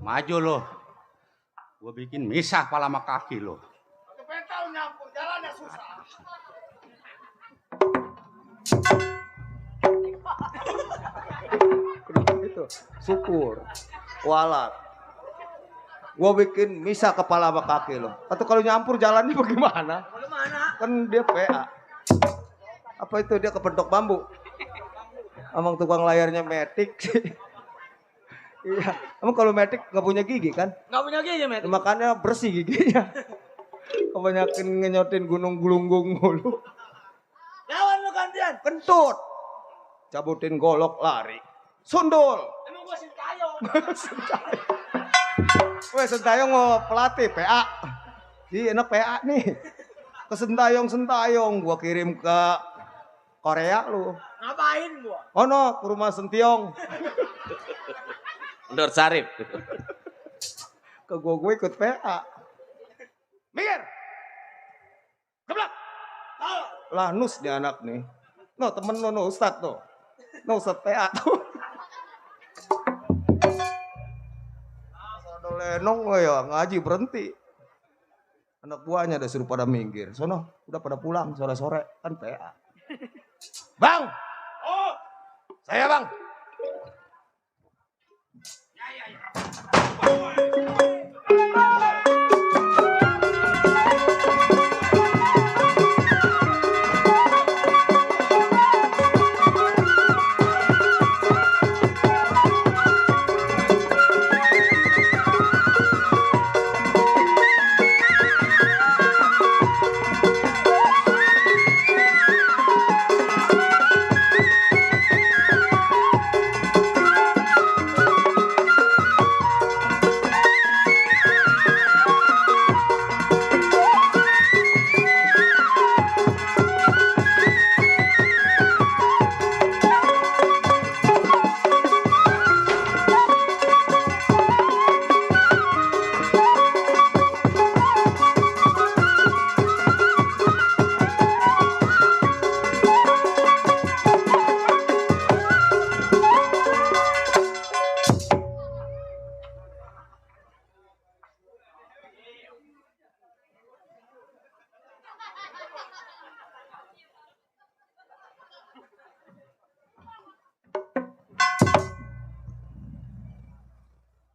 Maju lo. Gua bikin misah pala sama kaki lo. Kepengen tahu nyampur jalannya susah. Itu syukur. Walat. Gua bikin misah kepala sama kaki lo. Atau kalau nyampur jalannya bagaimana? Bagaimana? Kan dia PA. Apa itu dia kepentok bambu? Emang tukang layarnya metik sih. Iya. Emang kalau metik nggak punya gigi kan? Nggak punya gigi met. Makanya bersih giginya. Kebanyakan ngenyotin gunung gulunggung mulu. Lawan lu gantian. Kentut. Cabutin golok lari. Sundul. Emang gua Sintayong. Weh Sentayong mau pelatih PA. Ih enak PA nih. Ke Sentayong gua kirim ke Korea lu. Ngapain gua? Oh no, ke rumah Sentiong. Nur Sarif. Ke gua ikut PA. Minggir. Geblak. Lah nus dia anak nih. No temen no Ustad tuh. No Ustad PA tuh. Ada lenong ya ngaji berhenti. Anak buahnya udah suruh pada minggir. Sono udah pada pulang sore-sore kan PA. Bang. Oh. Saya bang.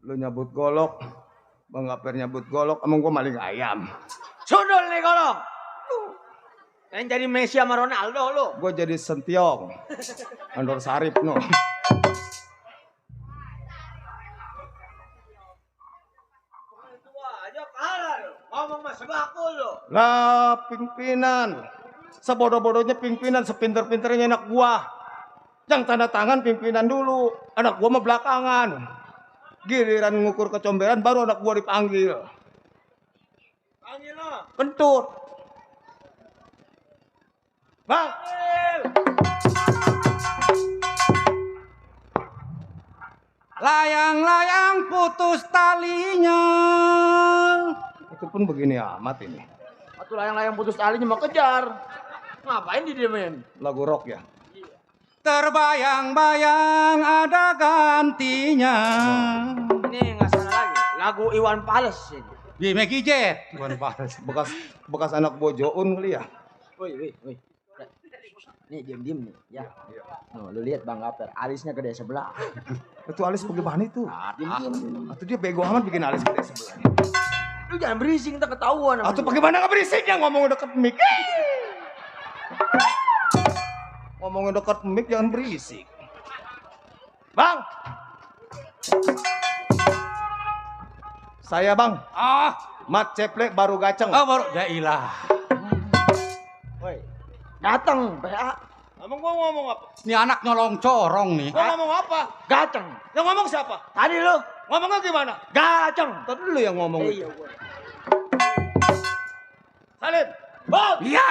Lu nyabut golok, Bang Aper nyabut golok, emang gua maling ayam. Sundul nih golok. Yang jadi Messi sama Ronaldo lu. Gua jadi Sentiong. Andor Sarip no. Aja kalah lu. Ngomong mas sebakul lu. Lah pimpinan. Sebodoh-bodohnya pimpinan, sepinter-pinternya anak gua. Yang tanda tangan pimpinan dulu. Anak gua mah belakangan. Giliran ngukur kecomberan baru anak gua dipanggil. Panggil lu. Kentut. Bang, Layang-layang putus talinya. itu pun begini amat ini. Atuh layang-layang putus talinya mau kejar. Ngapain didiemin? Lagu rock ya. Terbayang-bayang ada gantinya. Ini nggak salah lagi. Lagu Iwan Fals ini. Di Maggie Jet. Bukan Paris. Bekas anak bojoun kali ya. Woi. Nih diem nih, ya. Noh, lu lihat Bang Aper, alisnya gede sebelah. Itu alis bagaimana itu? Diem. Atau dia bego amat bikin alis gede sebelah. Lu jangan berisik, ntar ketahuan. Atau bagaimana nggak berisiknya ngomong deket mic? Ngomongin deket mic jangan berisik. Bang. Saya Bang, Mat Ceplek baru gaceng. Baru ya ilah. Woi, datang PA. Emang gua ngomong apa? Ini anak nyolong corong nih. Gua ngomong apa? Gaceng. Yang ngomong siapa? Tadi lu Ngomongnya gimana? gaceng. Tadi lu yang ngomong. Iya, gua. Salim. Bang. Iya.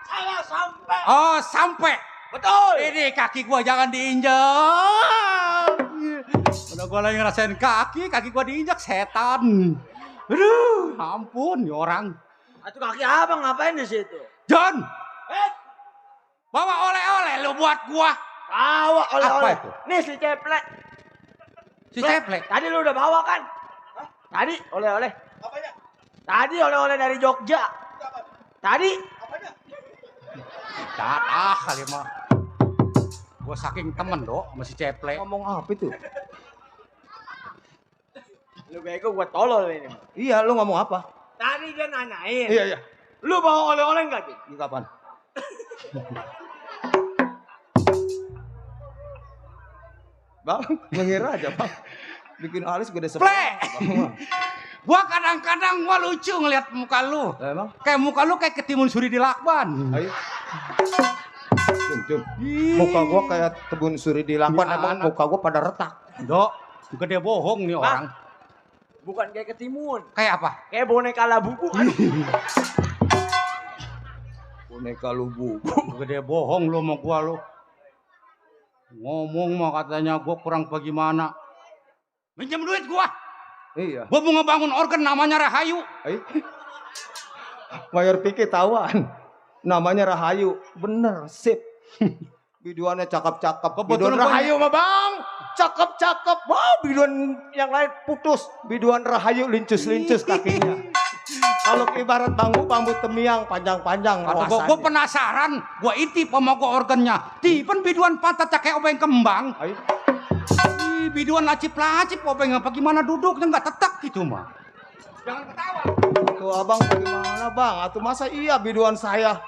Saya sampai. Oh, sampai. Betul. Ini kaki gua jangan diinjak. Udah gua lagi ngerasain kaki gua diinjak setan. Aduh, ampun, ya orang. Atuh kaki abang ngapain di situ? John, bawa oleh-oleh lu buat gua. Bawa oleh-oleh. Apa itu? Nih si Ceplek. Si Ceplek. Tadi lu udah bawa kan? Hah? Tadi oleh-oleh. Apanya? Tadi oleh-oleh dari Jogja. Tadi. Apanya? Datah kali mah. Gua saking temen dok sama si Ceplek. Ngomong apa itu? Lu bego gua tolol ini. Iya, lu ngomong apa? Tadi dia nanyain. Iya. Lu bawa oleh-oleh enggak, Ki? Ini kapan? Bang, mengira aja bang. Bikin alis gede sebelah. Plek. Gua kadang-kadang gua lucu ngeliat muka lu. Emang? Kayak muka lu kayak ketimun suri di lakban. Ayo. Cum. Muka gua kayak kebun suri di lakban. Emang muka gua pada retak. Dok, gede bohong nih orang. Bukan kayak ketimun. Kayak apa? Kayak boneka labubu. Boneka lubu. Gede bohong lu sama gua lu. Ngomong mah katanya gua kurang bagaimana. Minjem duit gua. Iya. Gua mau ngebangun organ namanya Rahayu. Ayo. Mayor Piki tawan. Namanya Rahayu. Bener, sip. Biduannya cakep-cakep. Kebetulan Biduan Rahayu mah bang. Cakep-cakep. Wow, biduan yang lain putus. Biduan Rahayu lincus-lincus kakinya. Kalau ibarat bambu temiang panjang-panjang. Atau gua penasaran, gua intip sama gua organnya. Tipen biduan pantat kayak obeng kembang. Ayo. Ih, biduan lacip-lacip obeng apa gimana duduknya nggak tetek gitu mah. Jangan ketawa. Tuh abang bagaimana bang? Atau masa iya biduan saya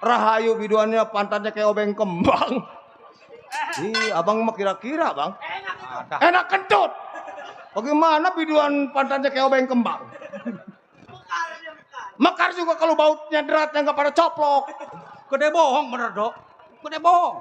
Rahayu biduannya pantatnya kayak obeng kembang. Ih, abang mah kira-kira bang. Enak kentut. Bagaimana biduan pantatnya kayak obeng kembang? Mekar juga kalau bautnya deratnya nggak pada coplok. Gede bohong bener dok. Gede bohong.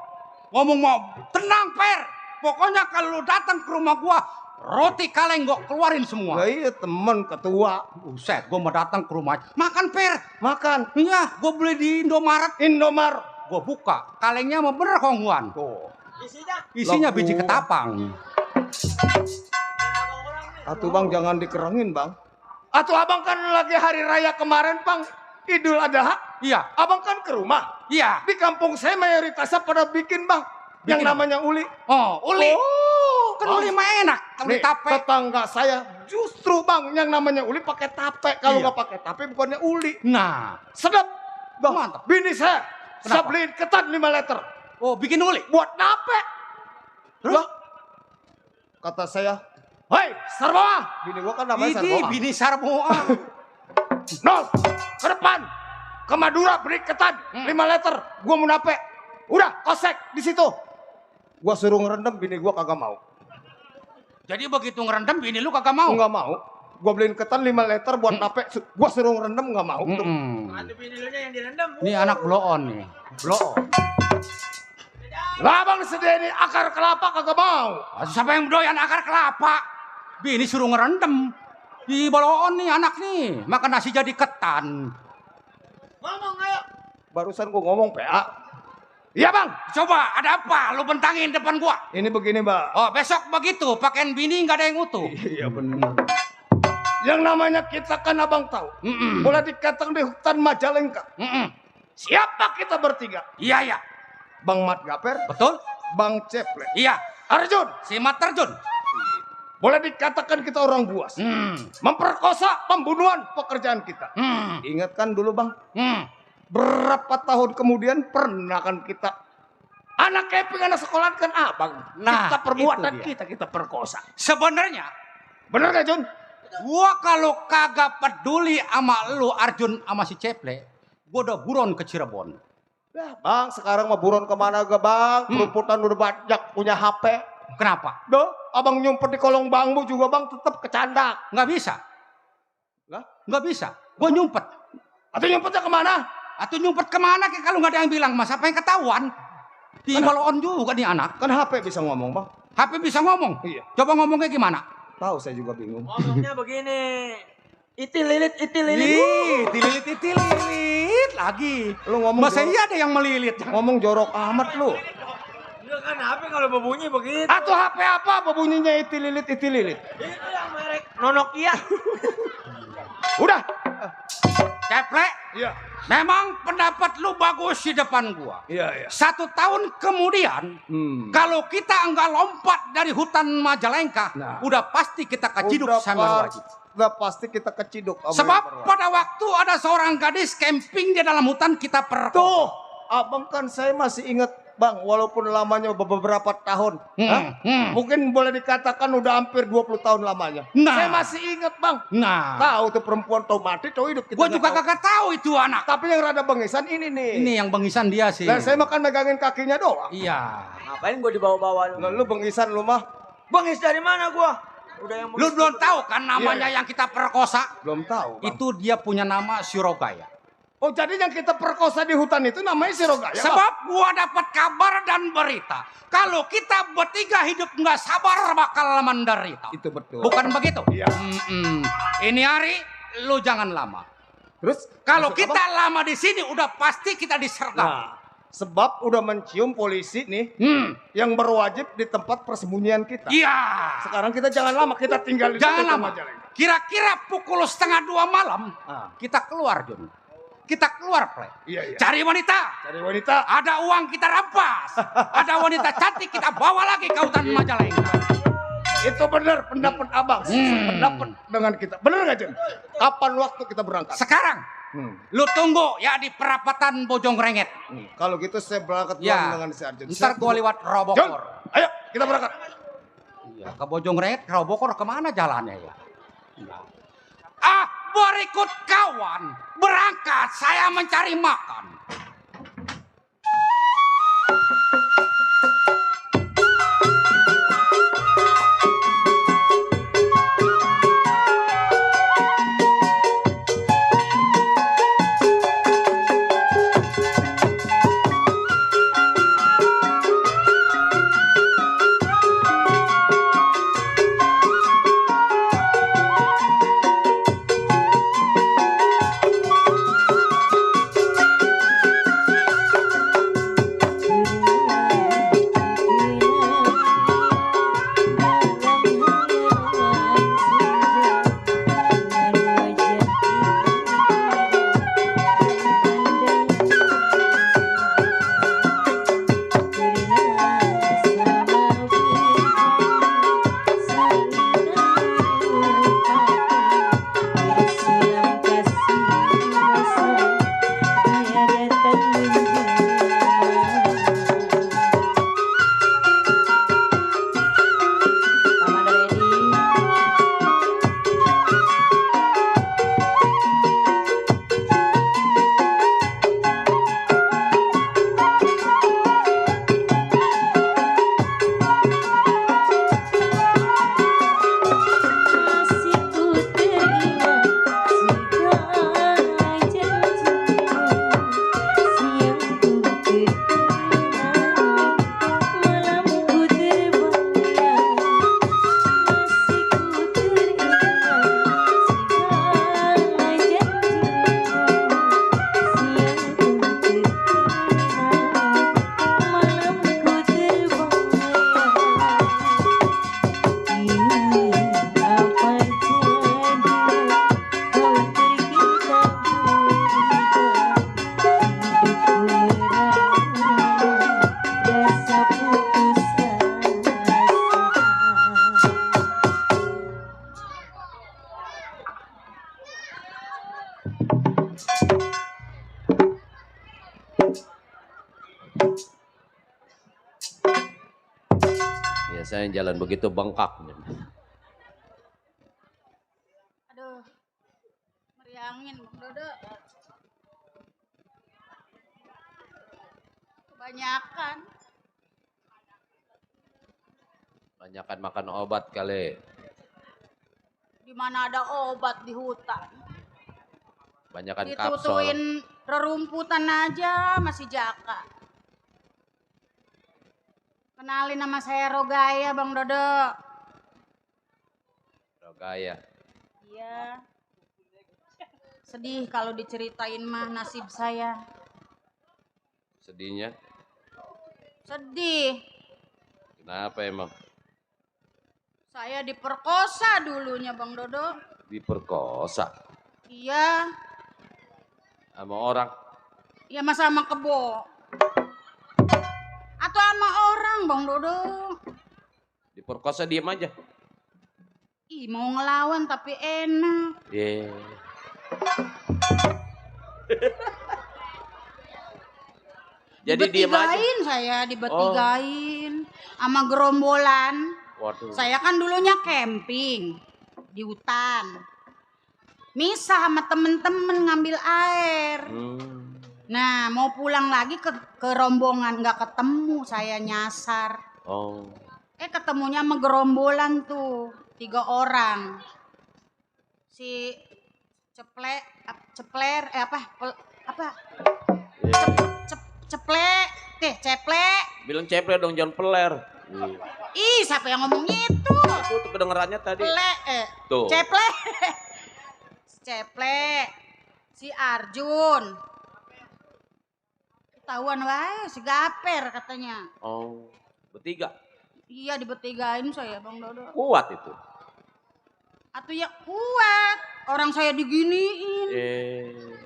Ngomong mau tenang Per. Pokoknya kalau lu datang ke rumah gua, roti kaleng gua keluarin semua. Ya iya temen ketua. Buset, gua mau datang ke rumah. Makan Per. Makan. Iya, gua beli di Indomaret. Indomar. Gua buka, kalengnya mah bener kongguan. Tuh. Isinya Laku. biji ketapang. Atuh bang jangan dikerengin bang. Atuh abang kan lagi hari raya kemarin bang. Idul Adha. Iya, Abang kan ke rumah. iya. Di kampung saya mayoritasnya pada bikin bang. Yang Bikin namanya uli. Oh, uli. Oh, Kan uli mah enak. Uli Nih, tape. tetangga saya justru bang yang namanya uli pakai tape. Kalau Iya. nggak pakai tape bukannya uli. Nah, Sedap. Bang, Mantap. bini saya. Saya Kenapa? beliin ketan 5 liter. oh bikin uli. Buat nape. Terus? Lah, kata saya, Hei, Sarboa. Bini gua kan namanya Ini Sarboa. bini Sarboa. Nol, ke depan. Ke Madura beli ketan 5 liter. Gua mau nape. Udah, kosek di situ. Gua suruh ngerendam, bini gua kagak mau. Jadi begitu ngerendam bini lu kagak mau? Enggak mau. Gua beliin ketan 5 liter buat nape. Gua suruh ngerendam enggak mau. Atuh bini lu yang direndam. Ini anak blow on nih. Blow on. Lah bang sedih ini akar kelapa kagak mau. Siapa yang doyan akar kelapa? Bini suruh ngerendam. Di blow on nih anak nih. Makan nasi jadi ketan. Ngomong ayo. Barusan gua ngomong PA. Iya bang. Coba ada apa? Lu bentangin depan gua. Ini begini bang. Oh besok begitu. Pakaian bini nggak ada yang utuh. Iya benar. Yang namanya kita kan abang tahu. Boleh dikatakan di hutan Majalengka. Siapa kita bertiga? Iya iya. Bang Mat Gaper, Betul? Bang Ceple, Iya. Arjun. Si Mat terjun. Boleh dikatakan kita orang buas. Memperkosa, pembunuhan pekerjaan kita. Ingat kan dulu bang, berapa tahun kemudian pernah kan kita anak keping anak sekolah kan abang. Nah, kita perbuat itu dan dia. kita perkosa. Sebenarnya Bener gak Jun? gua kalau kagak peduli sama lu Arjun sama si Ceple, gua udah buron ke Cirebon. Ya bang, sekarang mah buron kemana gak bang? Perempuan udah banyak punya HP. Kenapa? Duh, abang nyumpet di kolong bambu juga bang tetap kecandak. Nggak bisa. Lah? Nggak bisa. Gua nyumpet. Atau nyumpetnya kemana? Atau nyumpet kemana kalau nggak ada yang bilang, mas apa yang ketahuan? Di balon juga nih anak. Kan HP bisa ngomong bang. HP bisa ngomong. Iya. Coba ngomongnya gimana? Tahu saya juga bingung. Ngomongnya begini. Iti lilit. Ih, tililit lagi. Lu ngomong Masa jorok, iya ada yang melilit? ngomong jorok amat lu. Enggak kan HP kalau berbunyi begitu. Atau HP apa bunyinya iti lilit. Itu yang merek Nonokia. Udah. Ceple, Iya. memang pendapat lu bagus di depan gua. Iya. 1 tahun kemudian, kalau kita enggak lompat dari hutan Majalengka, Nah. udah pasti kita keciduk sama wajib. Udah pasti kita keciduk. Sebab pada waktu ada seorang gadis camping di dalam hutan kita perkosa. Tuh, abang kan saya masih ingat bang, walaupun lamanya beberapa tahun. Mungkin boleh dikatakan udah hampir 20 tahun lamanya. Nah. Saya masih ingat bang. Nah, Tahu tuh perempuan tahu mati, tahu hidup. Kita gua nggak juga tahu. kagak tahu itu anak. Tapi yang rada bengisan ini nih. Ini yang bengisan dia sih. Dan saya makan megangin kakinya doang. Iya. Ngapain gua dibawa-bawa lu? Lu bengisan lu mah. Bengis dari mana gua? Udah yang Lu belum tahu kan namanya yang kita perkosa? Belum tahu. Bang. Itu dia punya nama Surogaya. Oh jadi yang kita perkosa di hutan itu namanya Sirogaya. Bang? Sebab gua dapat kabar dan berita. Kalau kita bertiga hidup nggak sabar bakal menderita. Itu betul. Bukan begitu? Iya. Ini hari lu jangan lama. Terus Kalau maksud kita apa? lama di sini udah pasti kita disergap. Nah, sebab udah mencium polisi nih yang berwajib di tempat persembunyian kita. Iya. Sekarang kita jangan lama, kita tinggal di Jangan situ lama. Majalengka. Kira-kira pukul 1:30 malam kita keluar, Jun. Kita keluar, Play. Iya. Cari wanita. Cari wanita. Ada uang kita rampas. Ada wanita cantik kita bawa lagi ke hutan Majalengka. Itu benar pendapat abang. Pendapat dengan kita. Benar gak Jun? Kapan waktu kita berangkat? Sekarang lu tunggu ya di perapatan Bojongrenget. Kalau gitu saya berangkat Ya. pulang dengan si Arjun. Ntar gua lewat Jun, Robokor. ayo kita berangkat. Iya, ke Bojongrenget, ke Robokor kemana jalannya ya? Berikut kawan, berangkat saya mencari makan. Saya jalan begitu bengkak. Aduh, meriangin Bang Dodo. Kebanyakan. Banyakan makan obat kali. Di mana ada obat di hutan. Banyakan kapsul. Ditutuin rerumputan aja masih jaka. Kenalin nama saya Rogaya Bang Dodo. Rogaya. Iya. Sedih kalau diceritain mah nasib saya. Sedihnya? Sedih. Kenapa emang? Saya diperkosa dulunya Bang Dodo. Diperkosa Iya. sama orang. Ya masa sama kebo. Atau sama orang Bang Dodo. Diperkosa diem aja. Ih mau ngelawan tapi enak. Yeah. Jadi diem aja. Dibetigain saya, dibetigain. Sama gerombolan. Waduh. Saya kan dulunya camping di hutan. Misah sama temen-temen ngambil air. Nah mau pulang lagi ke rombongan nggak ketemu, saya nyasar. Oh. Ketemunya sama gerombolan tuh 3 orang. Si cepler ceplek. Bilang ceple dong, jangan peler. Ih, siapa yang ngomong itu? Itu kedengerannya tadi. Tuh. Ceplek. Ceplek. Si Arjun. Ketahuan wae si Gaper katanya. Oh, bertiga. Iya dibetigain saya Bang Dodo. Kuat itu. Atuh ya kuat. Orang saya diginiin.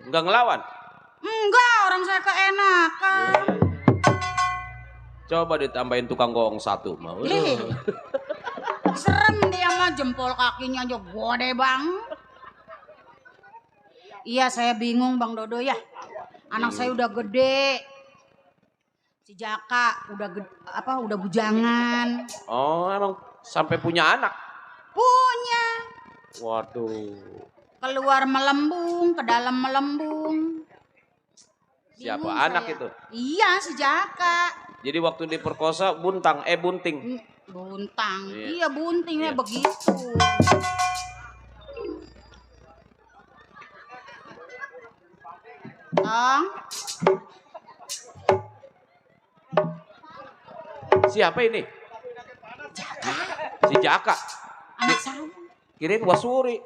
Enggak ngelawan. Enggak, orang saya keenakan. Coba ditambahin tukang gong 1 mau. Serem dia mah, jempol kakinya aja gede bang. Iya saya bingung Bang Dodo ya. Anak saya udah gede. Si Jaka udah bujangan. Oh, emang sampai punya anak? Punya. Waduh. Keluar melembung, ke dalam melembung. Siapa Bingung anak saya. itu? Iya si Jaka. Jadi waktu diperkosa bunting. Buntang. Iya. Iya buntingnya Iya. begitu. Tong. Siapa ini? Jaka. Si Jaka. Anak saya. Kirain Wasuri.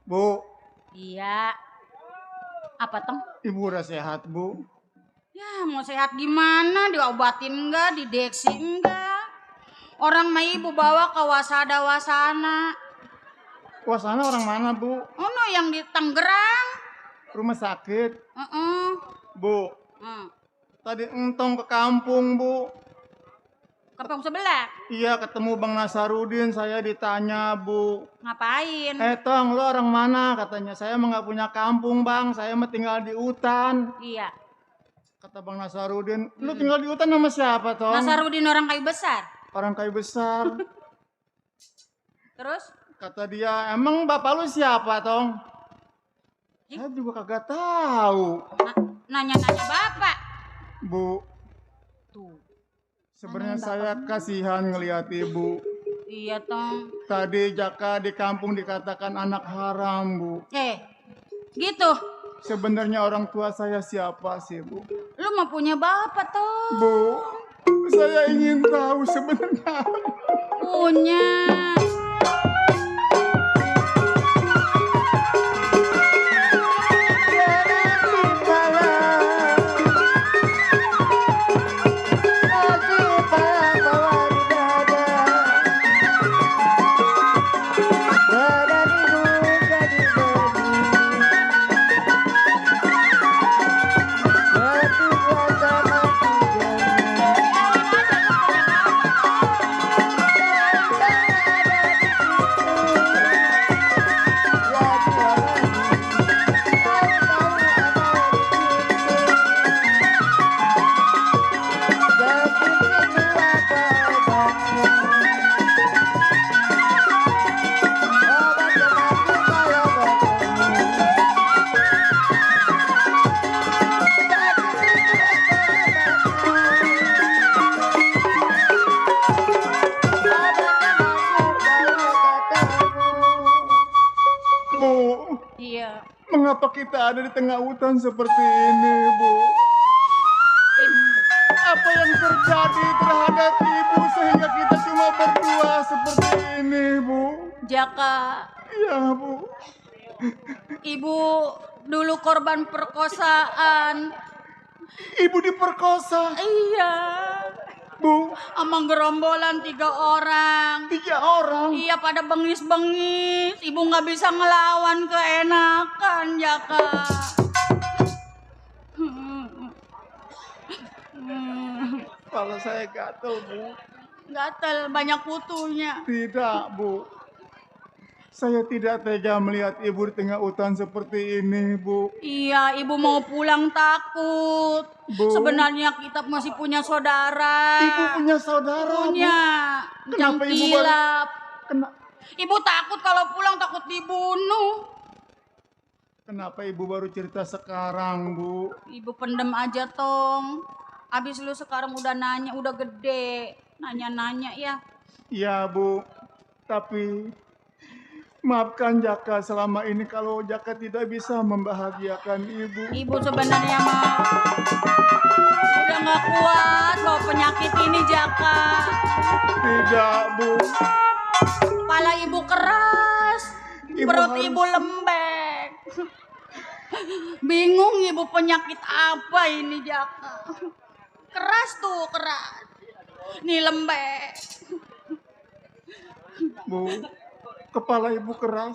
Bu, Iya. Apa Tong? ibu udah sehat bu? Ya mau sehat gimana, diobatin enggak, dideksi enggak. Orang mah ibu bawa ke wasada-wasana. Wasana orang mana bu? Ono yang di Tangerang. Rumah sakit? Bu, Hmm. tadi entong ke kampung bu. Kampung sebelah. Iya ketemu Bang Nasarudin, saya ditanya bu. Ngapain? Tong, lo orang mana? Katanya, saya emang gak punya kampung bang, saya mah tinggal di hutan. Iya. Kata Bang Nasarudin, lu tinggal di hutan sama siapa Tong? Nasarudin orang kayu besar. Orang kayu besar. Terus? Kata dia, emang bapak lu siapa Tong? Saya juga kagak tahu. Nanya-nanya bapak. Bu, Tuh. sebenarnya Nanyain saya bapak. kasihan ngelihat ibu. Iya Tong. Tadi Jaka di kampung dikatakan anak haram bu. Gitu. Sebenarnya orang tua saya siapa sih bu? Lu mau punya bapak Tong. Bu, saya ingin tahu sebenarnya. Punya. Kenapa kita ada di tengah hutan seperti ini, Bu? Apa yang terjadi terhadap Ibu sehingga kita cuma berdua seperti ini, Bu? Jaka, Iya, Bu. Ibu dulu korban perkosaan. Ibu diperkosa, Iya, Bu. sama gerombolan 3 orang. 3 orang. Iya, pada bengis-bengis. Ibu nggak bisa ngelawan, keenakan, Jaka. Kepala saya gatel, Bu. Gatel, banyak kutunya. Tidak, Bu. Saya tidak tega melihat Ibu di tengah hutan seperti ini, Bu. Iya, Ibu mau pulang takut. Bu. Sebenarnya kita masih punya saudara. Ibu punya saudara, Punya. Bu. Kenapa Ibu baru... Jangkilap. Kena- Ibu takut kalau pulang takut dibunuh. Kenapa Ibu baru cerita sekarang, Bu? Ibu pendem aja, Tong. Abis lu sekarang udah nanya, udah gede. Nanya-nanya ya. Iya, Bu. Tapi maafkan Jaka selama ini kalau Jaka tidak bisa membahagiakan Ibu. Ibu sebenarnya mah udah gak kuat bawa penyakit ini, Jaka. Tidak, Bu. Kepala Ibu keras. Ibu Perut harus- Ibu lembek. Bingung Ibu penyakit apa ini, Jaka. Keras tuh, keras. Nih lembek. Bu, kepala Ibu keras.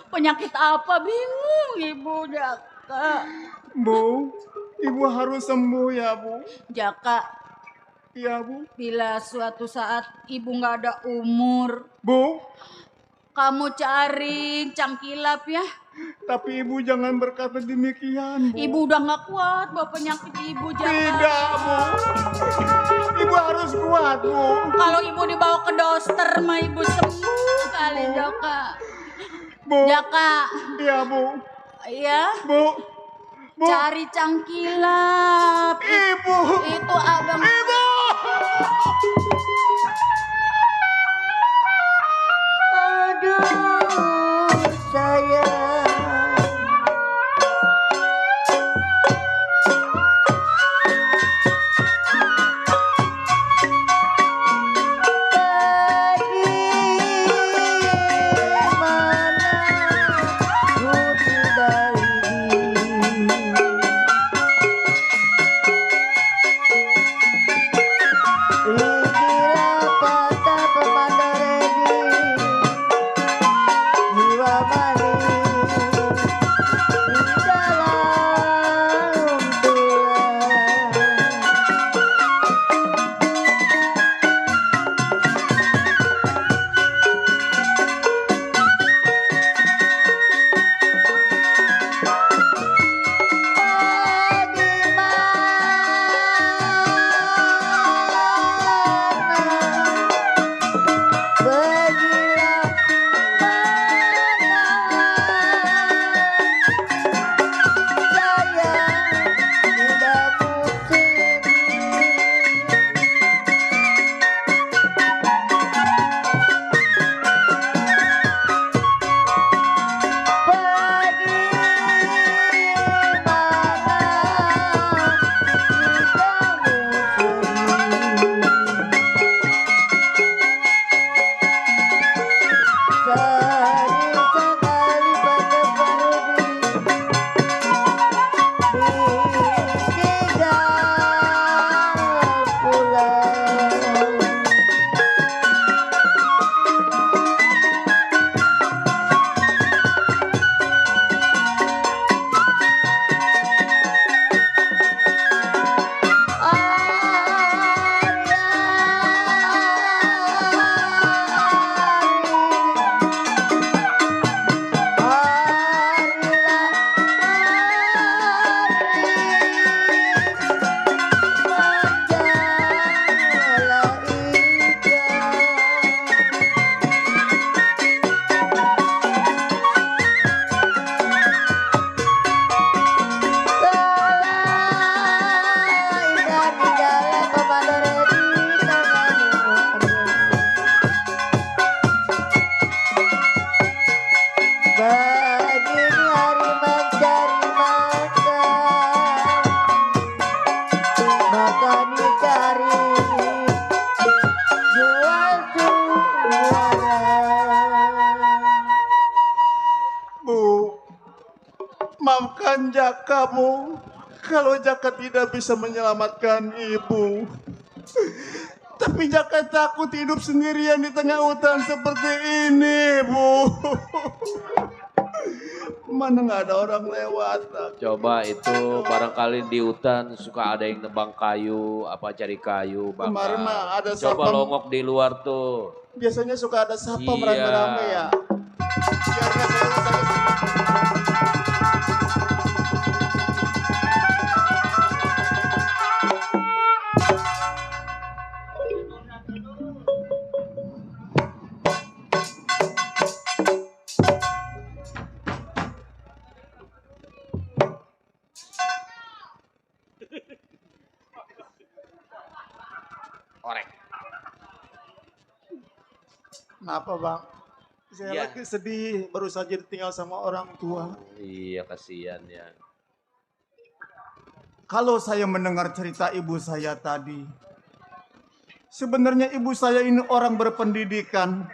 Penyakit apa bingung Ibu, Jaka. Bu, Ibu harus sembuh ya, Bu. Jaka, Iya, Bu. bila suatu saat Ibu nggak ada umur, Bu, kamu cari cangkilap ya. tapi Ibu jangan berkata demikian, Bu. Ibu udah nggak kuat bawa penyakit Ibu, Jaka. Tidak, Bu. Ibu harus kuat, Bu. Kalau Ibu dibawa ke dokter mah Ibu sembuh kali, Jaka. Bu. Jaka, Iya, Bu. ya. Bu. Bu. Cari cangkilap. Ibu. Itu abang. Ibu. Aduh, sayang. Bagaimana ku tidak ini kami cari jual suara. Bu, maafkan Jakamu kalau Jaka tidak bisa menyelamatkan ibu. Tapi Jaka takut hidup sendirian di tengah hutan seperti ini, Bu. Mana nggak ada orang lewat. Coba itu barangkali di hutan suka ada yang nebang kayu, apa cari kayu, bakar. Kemarin mah ada Coba satpam. longok di luar tuh. Biasanya suka ada satpam Iya. rame-rame ya. Biar nggak saya utang. Orek. Kenapa bang? Saya Iya. lagi sedih, baru saja ditinggal sama orang tua. Iya kasihan ya. Kalau saya mendengar cerita ibu saya tadi, sebenarnya ibu saya ini orang berpendidikan.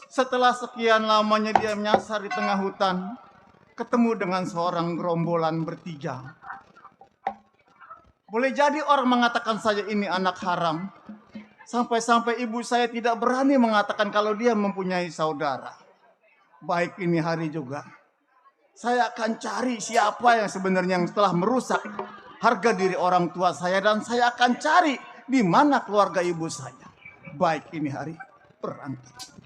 Setelah sekian lamanya dia menyasar di tengah hutan, ketemu dengan seorang gerombolan bertiga. Boleh jadi orang mengatakan saya ini anak haram. Sampai-sampai ibu saya tidak berani mengatakan kalau dia mempunyai saudara. Baik ini hari juga, saya akan cari siapa yang sebenarnya yang telah merusak harga diri orang tua saya. Dan saya akan cari di mana keluarga ibu saya. Baik ini hari berangkat.